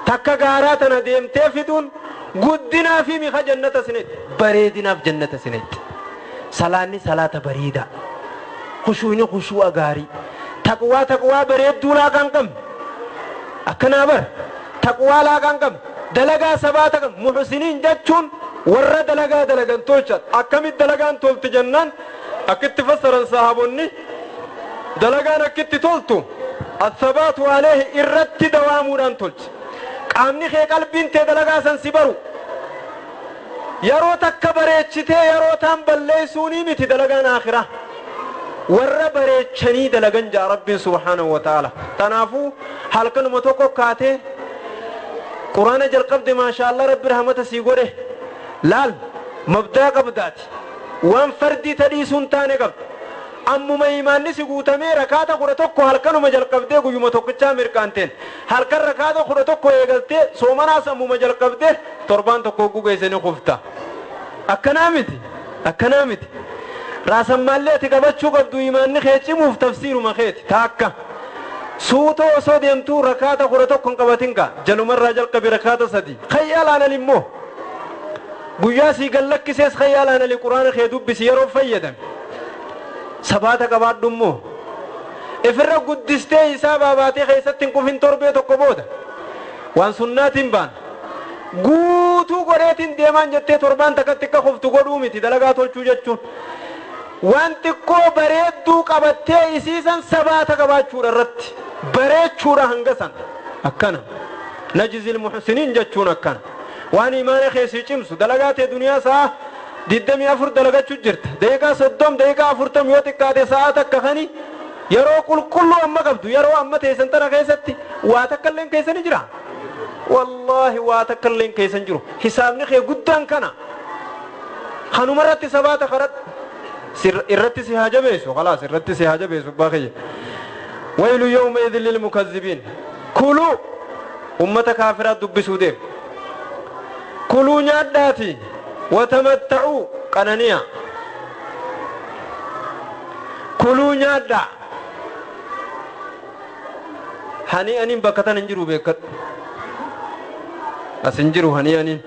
takka gaaraa tana deemtee fiduun guddinaa fi miha jannata sinetti, bareedinaaf jannata sinetti. Salaanni salaata bareedaa, khushuuni khushu'a gaarii, taqwaa taqwaa bareedduu laaqaan qabne akkanaa bar, taqwaa laaqaan qabne, dalagaa sabaata qabne. Muhsiniin jechuun warra dalagaa dalagan tolchan. Akkamit dalagaan tolti jennaan akkitti fassaran sahabonni, dalagaan akkitti toltu athabaatu aleehi, irratti dawaamuudhaan tolchi. Qaamni kee, qalbiin tee dalagaa san si baru. Yeroo takka bareechitee yeroo taan balleessuunii miti dalagaan akhiraa. Warra bareechanii dalagan jaa Rabbiin subhaanahu wa ta'ala. Tanaafuu halkanuma tokko kaatee quraana jalqabde, maasha Allah, Rabbi rahmata sii godhe. Laal, mabdaa qabdaati waan fardii tadhiisuun taane qabda. Ammuma imaanni si guutamee rakaata 11 halkanuma jalqabdee guyyuma tokkichaa mirqaanteen halkan rakaata 11 eegaltee, soomanaas ammuma jalqabdee torbaan tokko hogguu geesse ni kufta. Akkanaa miti, akkanaa miti. Raasammaallee ati qabachuu qabdu imaanni kee cimuuf tafsiiruma keeti taakka suuta osoo deemtuu rakaata 11 hin qabatin kaa jalumarraa jalqabi, rakaata 3 khayyaalaanal immoo guyyaa sii gallakkisees khayyaalaanali quraana kee dubbisi yeroo fayyadame. Sabaata qabaadhu immoo ifirra guddistee isaa baabaatee keessatti hin kufin. Torbee tokko booda waan sunnaatiin baan guutuu godheetiin deemaan jettee torbaan takkatti akka kuftu godhuu miti. Dalagaa tolchuu jechuun waan xiqqoo bareedduu qabattee isiisan sabaata qabaachuudha, irratti bareechuudha hanga san. Akkana najzil muhsiniin jechuun akkana waan imaana keessi cimsu. Dalagaa tee duniyaa sa'a 24 dalagachuu jirta, daqiiqaa 30, daqiiqaa 40, yoo xiqqaate sa'a takka kani yeroo qulqulluu amma qabdu, yeroo amma teessan tana keessatti waa takka illeen keessani jira. Wallaahi waa takka illeen keessan jiru. Hisaabni kee guddaan kana kanumarratti sabaata karat irratti si haa jabeessu. Khalaas, irratti si haa jabeessu. Abbaa kiyya, waylu yawma idin lilmukazzibiin. Kuluu, ummata kaafiraa dubbisuu deem. Kuluu nyaadhaati, watamatta'uu qananiya. Kuluu nyaadhaa. Hani'aniin bakka tana hin jiru beekadhu. As hin jiru hani'aniin.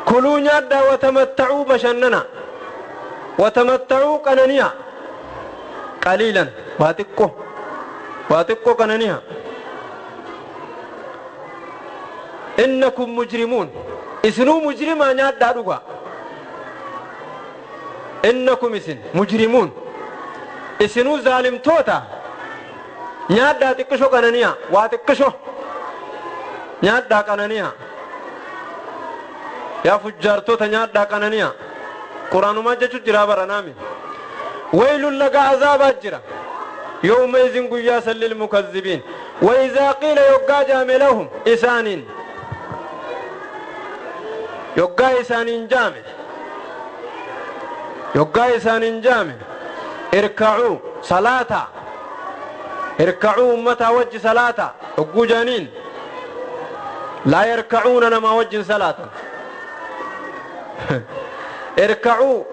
Kuluu nyaadhaa, watamattacuu bashannana, watamattacuu qanani'a, qaliilan waa xiqqo, waa xiqqo qanani'a. Innakum mujrimuun, isinuu mujrimaa, nyaadhaa dhugaa. Innakum isin mujrimuun, isinuu zaalimtoota, nyaadhaa xiqqisho qanani'a, waa xiqqisho nyaadhaa qanani'a. Yaa fujjaartoota, nyaadhaa qanani'a. Quraanumaa jechu jiraa baranaami. Waylun laga azaabaa jira yawmaizin guyyaa san lilmukazzibiin. Waizaa qiila yoggaa jaame lahum isaaniin, yoggaa isaaniin jaame, yoggaa isaaniin jaame, irkacuu salaata, irkacuu ummataa wajji salaata yogguu jaaniin, laa yarkacuuna namaa wajjin salaatan. Irkacuu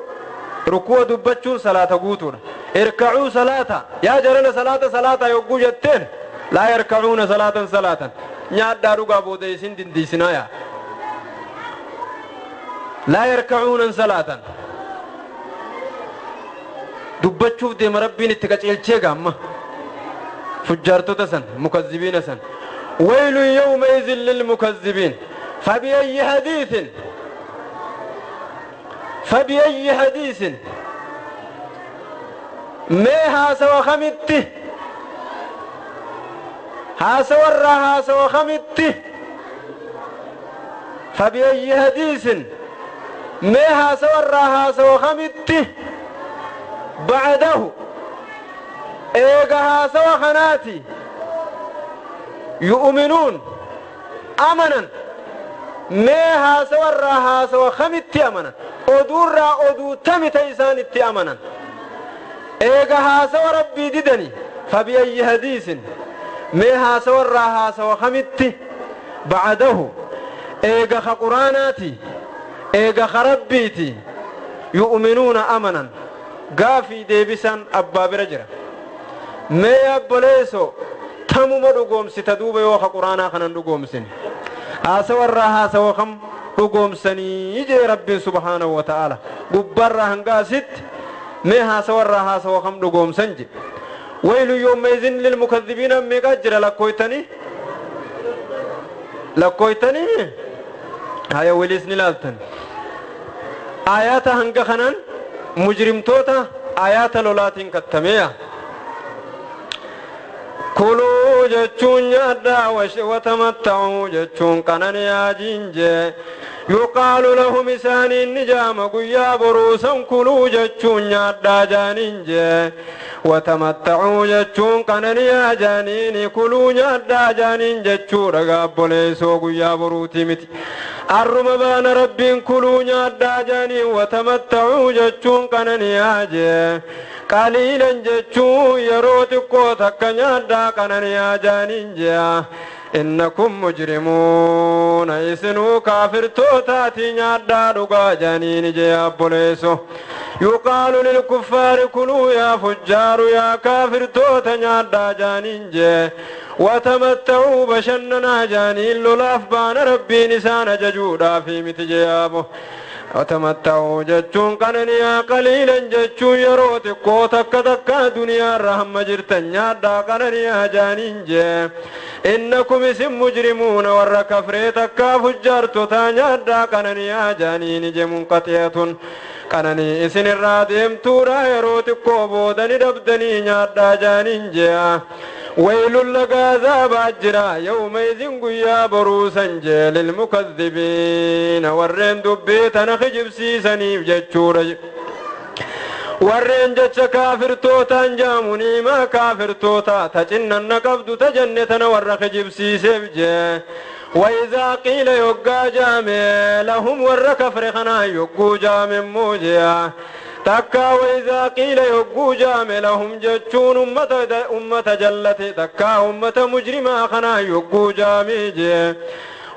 rukuwa dubbachuun salaata guutuudha. Irkacuu salaata, yaa jarana salaata salaata yogguu jetteen, laa yarkacuuna salaatan salaatan. Nyaadhaa dhugaa booda isin dindiisinaaya. Laa yarkacuunan salaatan dubbachuuf deema. Rabbiin itti qaceelchee gaamma fujjaartota san, mukazzibiina san. Waylun yawmaizin lilmukazzibiin. Fabiayyi hadiisin, fabiayyi hadiisin, mee haasawa kamitti, haasawarraa haasawa kamitti, fabiayyi hadiisin, mee haasawarraa haasawa kamitti, bacdahu eega haasawa kanaati, yu'minuun amanan, mee haasawarraa haasawa kamitti amanan, oduurraa oduu tami ta isaan itti amanan eega haasawa Rabbii didani? Fabiayyi hadiisin, mee haasawarraa haasawa kamitti, bacdahu eega ka quraanaati, eega ka Rabbiiti, yu'minuuna amanan? Gaafii deebisan abbaa bira jira. Mee abboleeso, tamuma dhugoomsita duuba yoo ka quraanaa kanan dhugoomsine? Haasawarraa haasawa kam dhugoomsanii jee Rabbiin subhaanahu wa ta'aala gubbaarraa hanga asitti? Mee haasawarraa haasawa kam dhugoomsan je? Waylu yawmaizin lilmukazzibiina meeqaa jira? Lakkooytanii lakkooytanii haya waliis ni laaltan. Aayaata hanga kanaan mujrimtoota aayaata lolaatiin kattameeya. Kuluu jechuun nyaadhaa, watamatta'uu jechuun qananiyaa jiinjee. Yuqaalu lahum isaaniin ni jaama guyyaa boruusan, kuluu jechuun nyaadhaa jaaniin jee, watamatta'uu jechuun qananiyaa jaaniini. Kuluu nyaadhaa jaaniin jechuudha gaabboleessoo, guyyaa boruutii miti, arruma baana. Rabbiin kuluu nyaadhaa jaaniin, watamatta'uu jechuun qananiyaa jee, qaliilan jechuun yeroo xiqqoo takka nyaadhaa qananiyaa jaaniin jee. Innakum mujrimuuna, isinuu kaafirtootaati, nyaadhaa dhugaa jaaniin jee abboleeso. Yuqaalu lilkuffaari kuluu, yaa fujjaaru, yaa kaafirtoota, nyaadhaa jaaniin jee, watamatta'uu bashannanaa jaaniin. Lolaaf baana, Rabbiin isaan ajajuudhaafi miti jee yaabo. Watamatta'uu jechuun qananiyaa, qaliilan jechuun yeroo xiqqoo takka takka duniyaarra hamma jirtan nyaadhaa qananiyaa jaaniin jee. Innakum isin mujrimuuna, warra kafree takkaa fujjaartotaa, nyaadhaa qananiyaa jaaniin je. Munqaxiyatun, qananii isin irraa deemtuudha, yeroo xiqqoo boodani dhabdanii, nyaadhaa jaaniin jea. Waylun laga azaabaa jira yawmaizin guyyaa boruusan jee lilmukazzibiina, warreen dubbii tana kijibsiisaniif jechuudha. Warreen jecha kaafirtootaan jaamu niimaa kaafirtoota ta cinnanna qabdu ta jenne tana warra kijibsiiseef jee. وإذا قيل يقا جامع لهم ور كفر خنا يقو جامع موجيا تكا، وإذا قيل يقو جامع لهم جتشون أمة جلت تكا أمة مجرما خنا يقو جامع جي،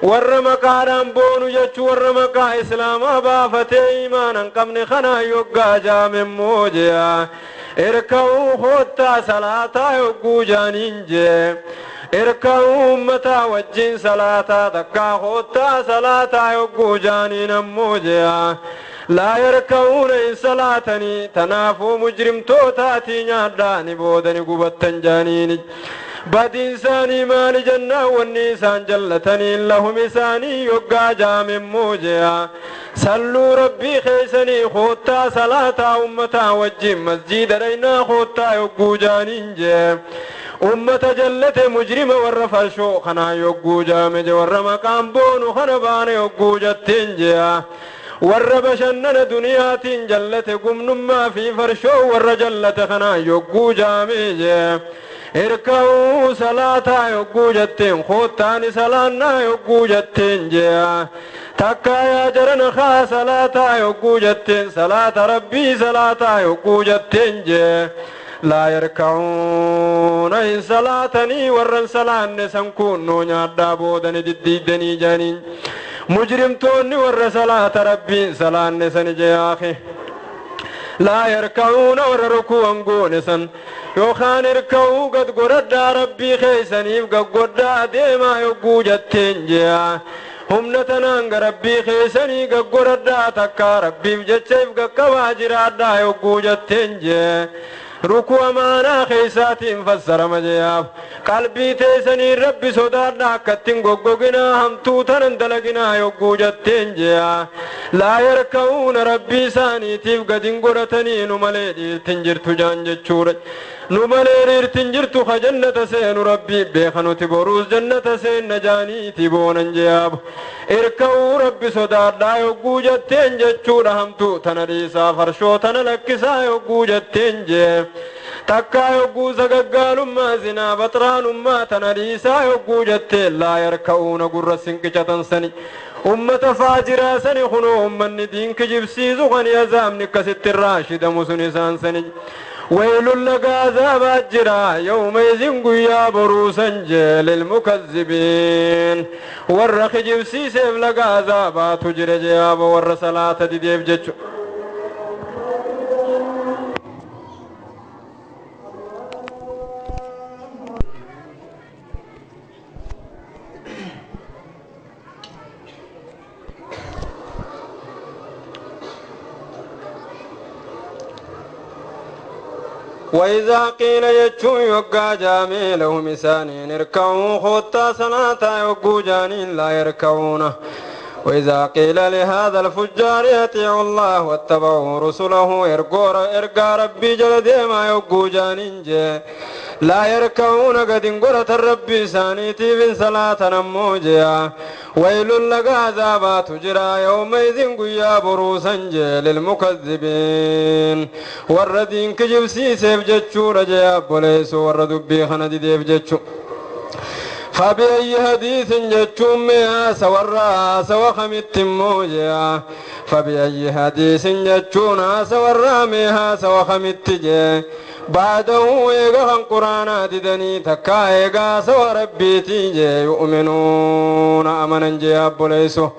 warra maqaadhaan boonu jechuu, warra maqaa islaamaa baafatee iimaanan qabne kana yoggaa jaamemmoo jea, irka'uu koottaa salaataa yogguu jaaniin jee, Irka'uu ummataa wajjin salaataa takkaa koottaa salaataa yogguu jaaniin ammoo jea laa yarka'uuna hin salaatanii tanaafuu mujrimtootaatii nyaadhaani boodani gubattan jaaniini badiin isaanii maali jennaan wanni isaan jallataniin lahum isaanii yoggaa jaamemmoo jea salluu rabbii keeysanii koottaa salaataa ummataa wajjin masjiida dhaynaa koottaa yogguu jaaniin jee ummata jallate mujrima warra farshoo kanaa yogguu jaame je warra maqaan boonu kana baane yogguu jetteen jea warra bashannana duniyaatiin jallate gumnummaa fi farshoo warra jallate kanaa yogguu jaame jee irka'uu salaataa yogguu jetteen koottaani salaannaa yogguu jetteen jea takkaa yaa jarana kaa salaataa yogguu jetteen salaata rabbii salaataa yogguu jetteen jee laa yarka'uuna hin salaatanii warran salaanne san kunnoo nyaadhaa boodani diddiiddanii jaaniin mujrimtoonni warra salaata rabbiin salaanne sani jeyaake laa yarka'uuna warra rukuwan goone san yookaan irka'uu gad godhadhaa rabbii keeysaniif gaggodhaa deemaa yogguu jetteen jea humna tanaan ga rabbii keeysanii gaggodhadhaa takkaa rabbiif jecha if gaqqabaa jiraadhaa yogguu jetteen jee rukuu amaanaa keeysaatiin fassarama jeyaaf qalbii teeysanii rabbi sodaadha akkattin goggoginaa hamtuu tanan dalaginaa yogguu jetteen jeya laa yarka'uuna rabbii isaaniitiif gadin godhatanii nu malee dhiirtin jirtu jaan jechuudha nu malee dhiirtin jirtu ka jannata seenu rabbii beeka nuti boruus jannata seenna jaaniiti boonan jeyaaf irka'uu rabbi sodaadhaa yogguu jetteen jechuudha hamtuu tana dhiisaa farshoo tana lakkisaa yogguu jetteen jee takkaa yogguu sagaggaalummaa zinaa baxraanummaa tana dhiisaa yogguu jetteen laa yarka'uuna gurra sinqicatan sani ummata faajiraa sani kunoo ummanni diin kijibsiisu kan azaabni akkasitti irraa shidamu sun isaan sani ويل لك عذاب أجرا يومئذ قيا بروسا للمكذبين ورخ جبسي سيف لك عذاب تجري جياب ور صلاة ديب جتشو وإذا قيل يجوا يقا جامي لهم إسانين اركعوا خطا صلاة يقوا جانين لا يركعون وإذا قيل لهذا الفجار يطيعوا الله واتبعوا رسله إرقى ربي جل ما يقوا جانين جي لا يركعون قد انقرت الربي سانيتي في صلاة نموجيا ويل لك عذابات جرى يومئذ قيا بروسا للمكذبين والردين كجبسي سيف جتشو رجيا بوليس والردبي خندي ديف جتشو فبأي حديث جتشو ميا سورا سوخمت موجيا فبأي حديث جتشونا سورا ميها سوخمت جي بعده إيغا قرآن ددني تكا إيغا سوى ربيتي جي يؤمنون أمنا جي أبوليسو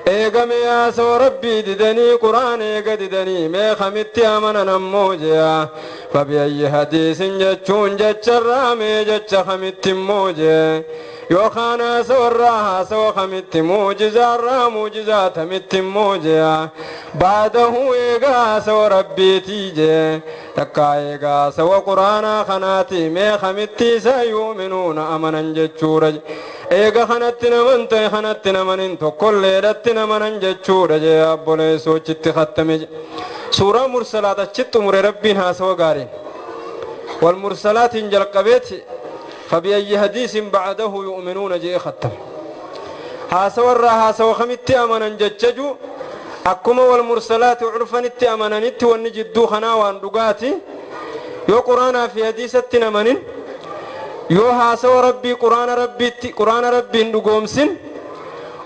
إيغا ميا سوى ربي ددني قرآن إيغا ددني مي خمتي أمنا نمو جي فبأي حديث جتشون جتشرا مي جتش خمتي موجي يوخانا سوراها سو خمت موجزا را موجزات مت موجيا بعده إيغا سو ربي تيجي تكا إيغا سو قرانا خناتي مي خمتي سيؤمنون أمنا جتشورج إيغا خنات نمنت خنات نمنين تقول ليلت نمنن جتشورج أبولي سوچت ختمج سورة مرسلات چت مر ربي سو غارين والمرسلات جلقبيت فبأي حديث بعده يؤمنون جاء ختم هاسور هاسو خمت أمنا جتجو أكما والمرسلات عرفا نت أمنا نت ونجدو خنا وان يو قرآن في حديثة نمن يو هاسو ربي قرآن ربي قرآن ربي ندقومسن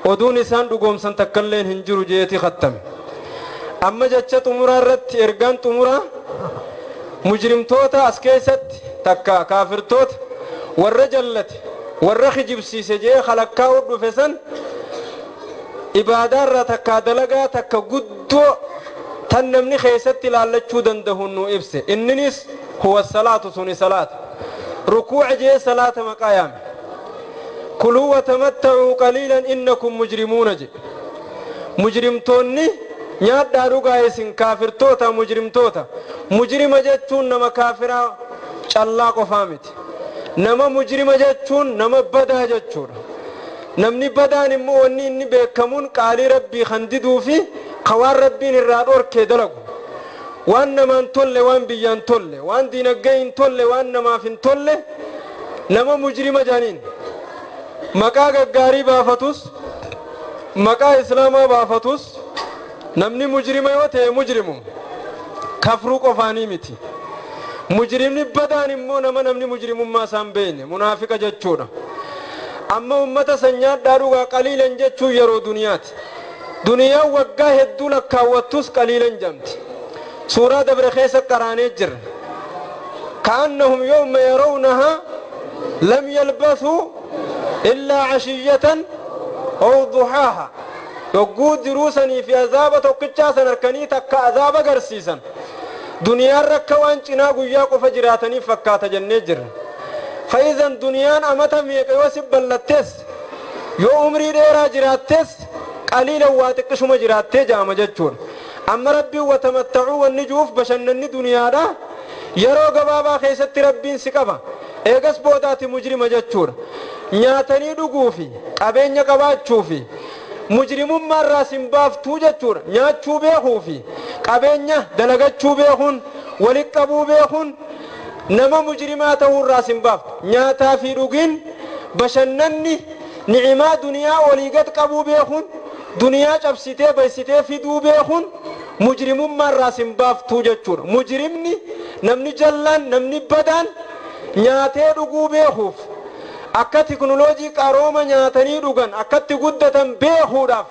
ودون إنسان دقومسن تكلين هنجرو جيتي ختم أما جتشت مرارت إرغان تمرا مجرم توتا أسكيست تكا كافر توت والرجلت والرخجب سيسجي خلقا ودفسن إبادة تكا دلقا تكا قدو تنمني خيست لالتشو دندهن إبسي إننس هو الصلاة سني صلاة ركوع جي صلاة مقايام Kuluu watamatta'uu qaliilan innakum mujrimuuna jedhe. Mujrimtoonni nyaadhaa dhugaa isin kaafirtoota mujrimtoota. Mujrima jechuun nama kaafiraa callaa qofaa miti. Nama mujrima jechuun nama badaa jechuudha. Namni badaan immoo wanni inni beekamuun qaalii rabbii kan diduu fi waan rabbiin irraa dhorkee dalagu. Waan namaan tolle, waan biyyaan tolle, waan diinagdee hin tolle, waan namaaf hin tolle nama mujrima jedhaniin. Maqaa gaggaarii baafatus, maqaa islaamaa baafatus, namni mujrima yoo ta'e mujrimu kafruu qofaanii miti. Mujrimni badaan immoo nama namni mujrimummaa isaan beekne munaafiqa jechuudha. Amma ummata san nyaadhaa dhugaa qaliilan jechuun yeroo duniyaati. Duniyaan waggaa hedduu lakkaawwattus qaliilan jamti. Suuraa dabre keessa qaraanee jirra. Ka'annahum yawma yarawnahaa lam yalbasuu illaa cashiyyatan aw duhaaha. Yogguu jiruu sanii fi azaaba tokkichaa san harkanii takka azaaba agarsiisan. Duniyaan rakka waan cinaa guyyaa qofa jiraataniif fakkaata jennee jirra. Fa'izan duniyaan amata meeqa yoo si bal'attees, yoo umrii dheeraa jiraattees, qaliilan waa xiqqishuma jiraattee jaama jechuudha. Amma rabbiin watamatta'uu wanni juuf bashannanni duniyaadha. Yeroo gabaabaa keessatti rabbiin si qaba. Eegas boodaati mujrima jechuudha. Nyaatanii dhuguu fi qabeenya qabaachuu fi mujrimummaa irraa sin baaftuu jechuudha. Nyaachuu beekuu fi qabeenya dalagachuu beekuun, walitti qabuu beekuun nama mujrimaa ta'uu irraa sin baaftu. Nyaataa fi dhugiin, bashannanni, ni'imaa duniyaa olii gad qabuu beekuun, duniyaa cabsitee baysitee fiduu beekuun mujrimummaa irraa sin baaftuu jechuudha. Mujrimni namni jallaan, namni badaan nyaatee dhuguu beekuuf, akka tiknoloojii qarooma nyaatanii dhugan akkatti guddatan beekuudhaaf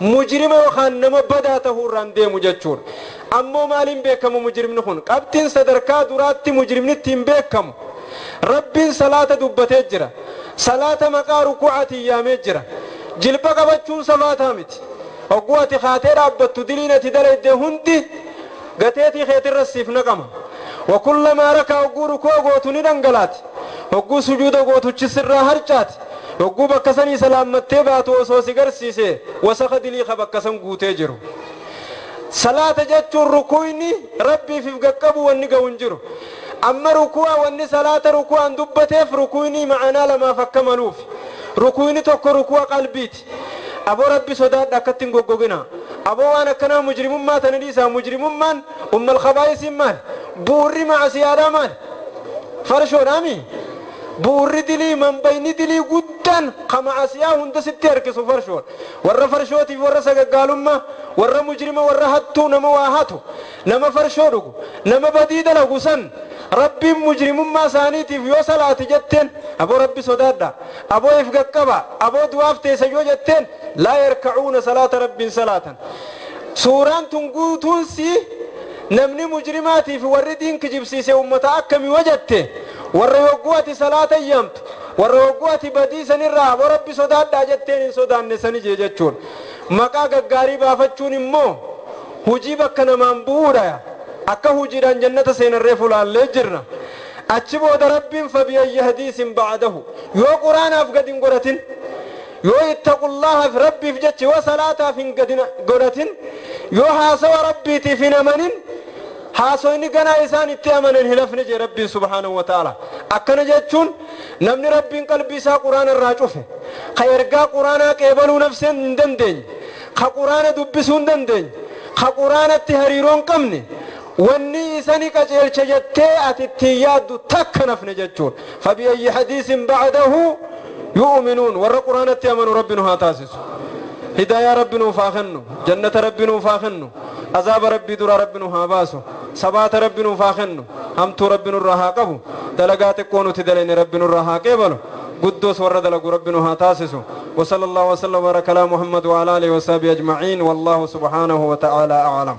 mujrima yookaan nama badaa ta'uu irraan deemu jechuudha. Ammoo maaliin beekamu mujrimni kun? Qabxiin sadarkaa duraatti mujrimni ittiin beekamu. Rabbiin salaata dubbatee jira. Salaata maqaa rukuucaatiin yaamee jira. Jilba qabachuun salaataa miti. Hogguu ati kaatee dhaabbattu diliin ati dalayde hundi gateetii keetirra siif naqama. Wakullamaa rakaa hogguu rukuu gootu ni dhangalaati. Hogguu sujuuda gootuchi sirraa harcaati. Hogguu bakka sanii salaammattee baatu osoo si garsiise wasaka dilii ka bakka san guutee jiru. Salaata jechuun rukuuyni rabbiif if qaqqabu wanni ga'u hin jiru. Amma ruku'a wanni salaata ruku'aan dubbateef rukuuyni ma'anaa lamaaf akka maluuf. Rukuuyni tokko ruku'a qalbiiti. Aboo rabbi sodaadha akkatti hin goggogina. Aboo waan akkanaa mujrimummaa tana dhiisaa. Mujrimummaan ummal khabaayisiin maali? Bu'urri macasiyaadhaa maali? Farshoodhaami? Bu'urri dilii manbayni dilii guddaan ka macasiyaa hunda sitti harkisu farshoodha. Warra farshootiif warra sagaggaalummaa, warra mujrima, warra hattuu nama waa hatu, nama farshoo dhugu, nama badii dalagu san rabbiin mujrimummaa isaaniitiif yoo salaati jetteen aboo rabbi sodaadha, aboo if qaqqaba, aboo du'aaf teessa yoo jetteen laa yarkacuuna salaata rabbiin salaatan. Suuraan tun guutuun si namni mujrimaatiif warri diin kijibsiise ummata akkamii yoo jette warra yogguu ati salaata yaamtu, warra yogguu ati badii sanirraa aboo rabbi sodaadhaa jetteen hin sodaanne sani jee jechuudha. Maqaa gaggaarii baafachuun immoo hujii bakka namaan bu'uudha. Akka hujiidhaan jannata seenarree fulaallee jirra. Achi booda rabbiin fabi'ayyi hadiisin ba'adahu yoo quraanaaf gad hin godhatin, yoo ittaqullaahaaf rabbiif jecha yoo salaataaf hin gad godhatin, yoo haasawa rabbiitiif hin amanin, haasoyni ganaa isaan itti amanan hin hafne jee rabbiin subhaanahu wa ta'ala. Akkana jechuun namni rabbiin qalbii isaa quraana irraa cufe, ka ergaa quraanaa qeebaluu nafseen hin dandeenye, ka quraana dubbisuu hin dandeenye, ka quraanatti hariiroo hin qabne, wanni isani qajeelcha jettee ati ittiin yaaddu takka nafne jechuudha. Fabi'ayyi hadiisin ba'adahu yu'minuun. Warra quraanatti amanu rabbi nu haa taasisu. Hidaayaa rabbi nuuf haa kennu, jannata rabbi nuuf haa kennu, azaaba rabbii duraa rabbi nu haa baasu, sabaata rabbi nuuf haa kennu, hamtuu rabbi nurraa haa qabu, dalagaa xiqqoo nuti dalayne rabbi nurraa haa qeebalu, guddoos warra dalagu rabbi nu haa taasisu. وصلى الله وسلم وبارك على محمد وعلى اله وصحبه اجمعين، والله سبحانه وتعالى اعلم.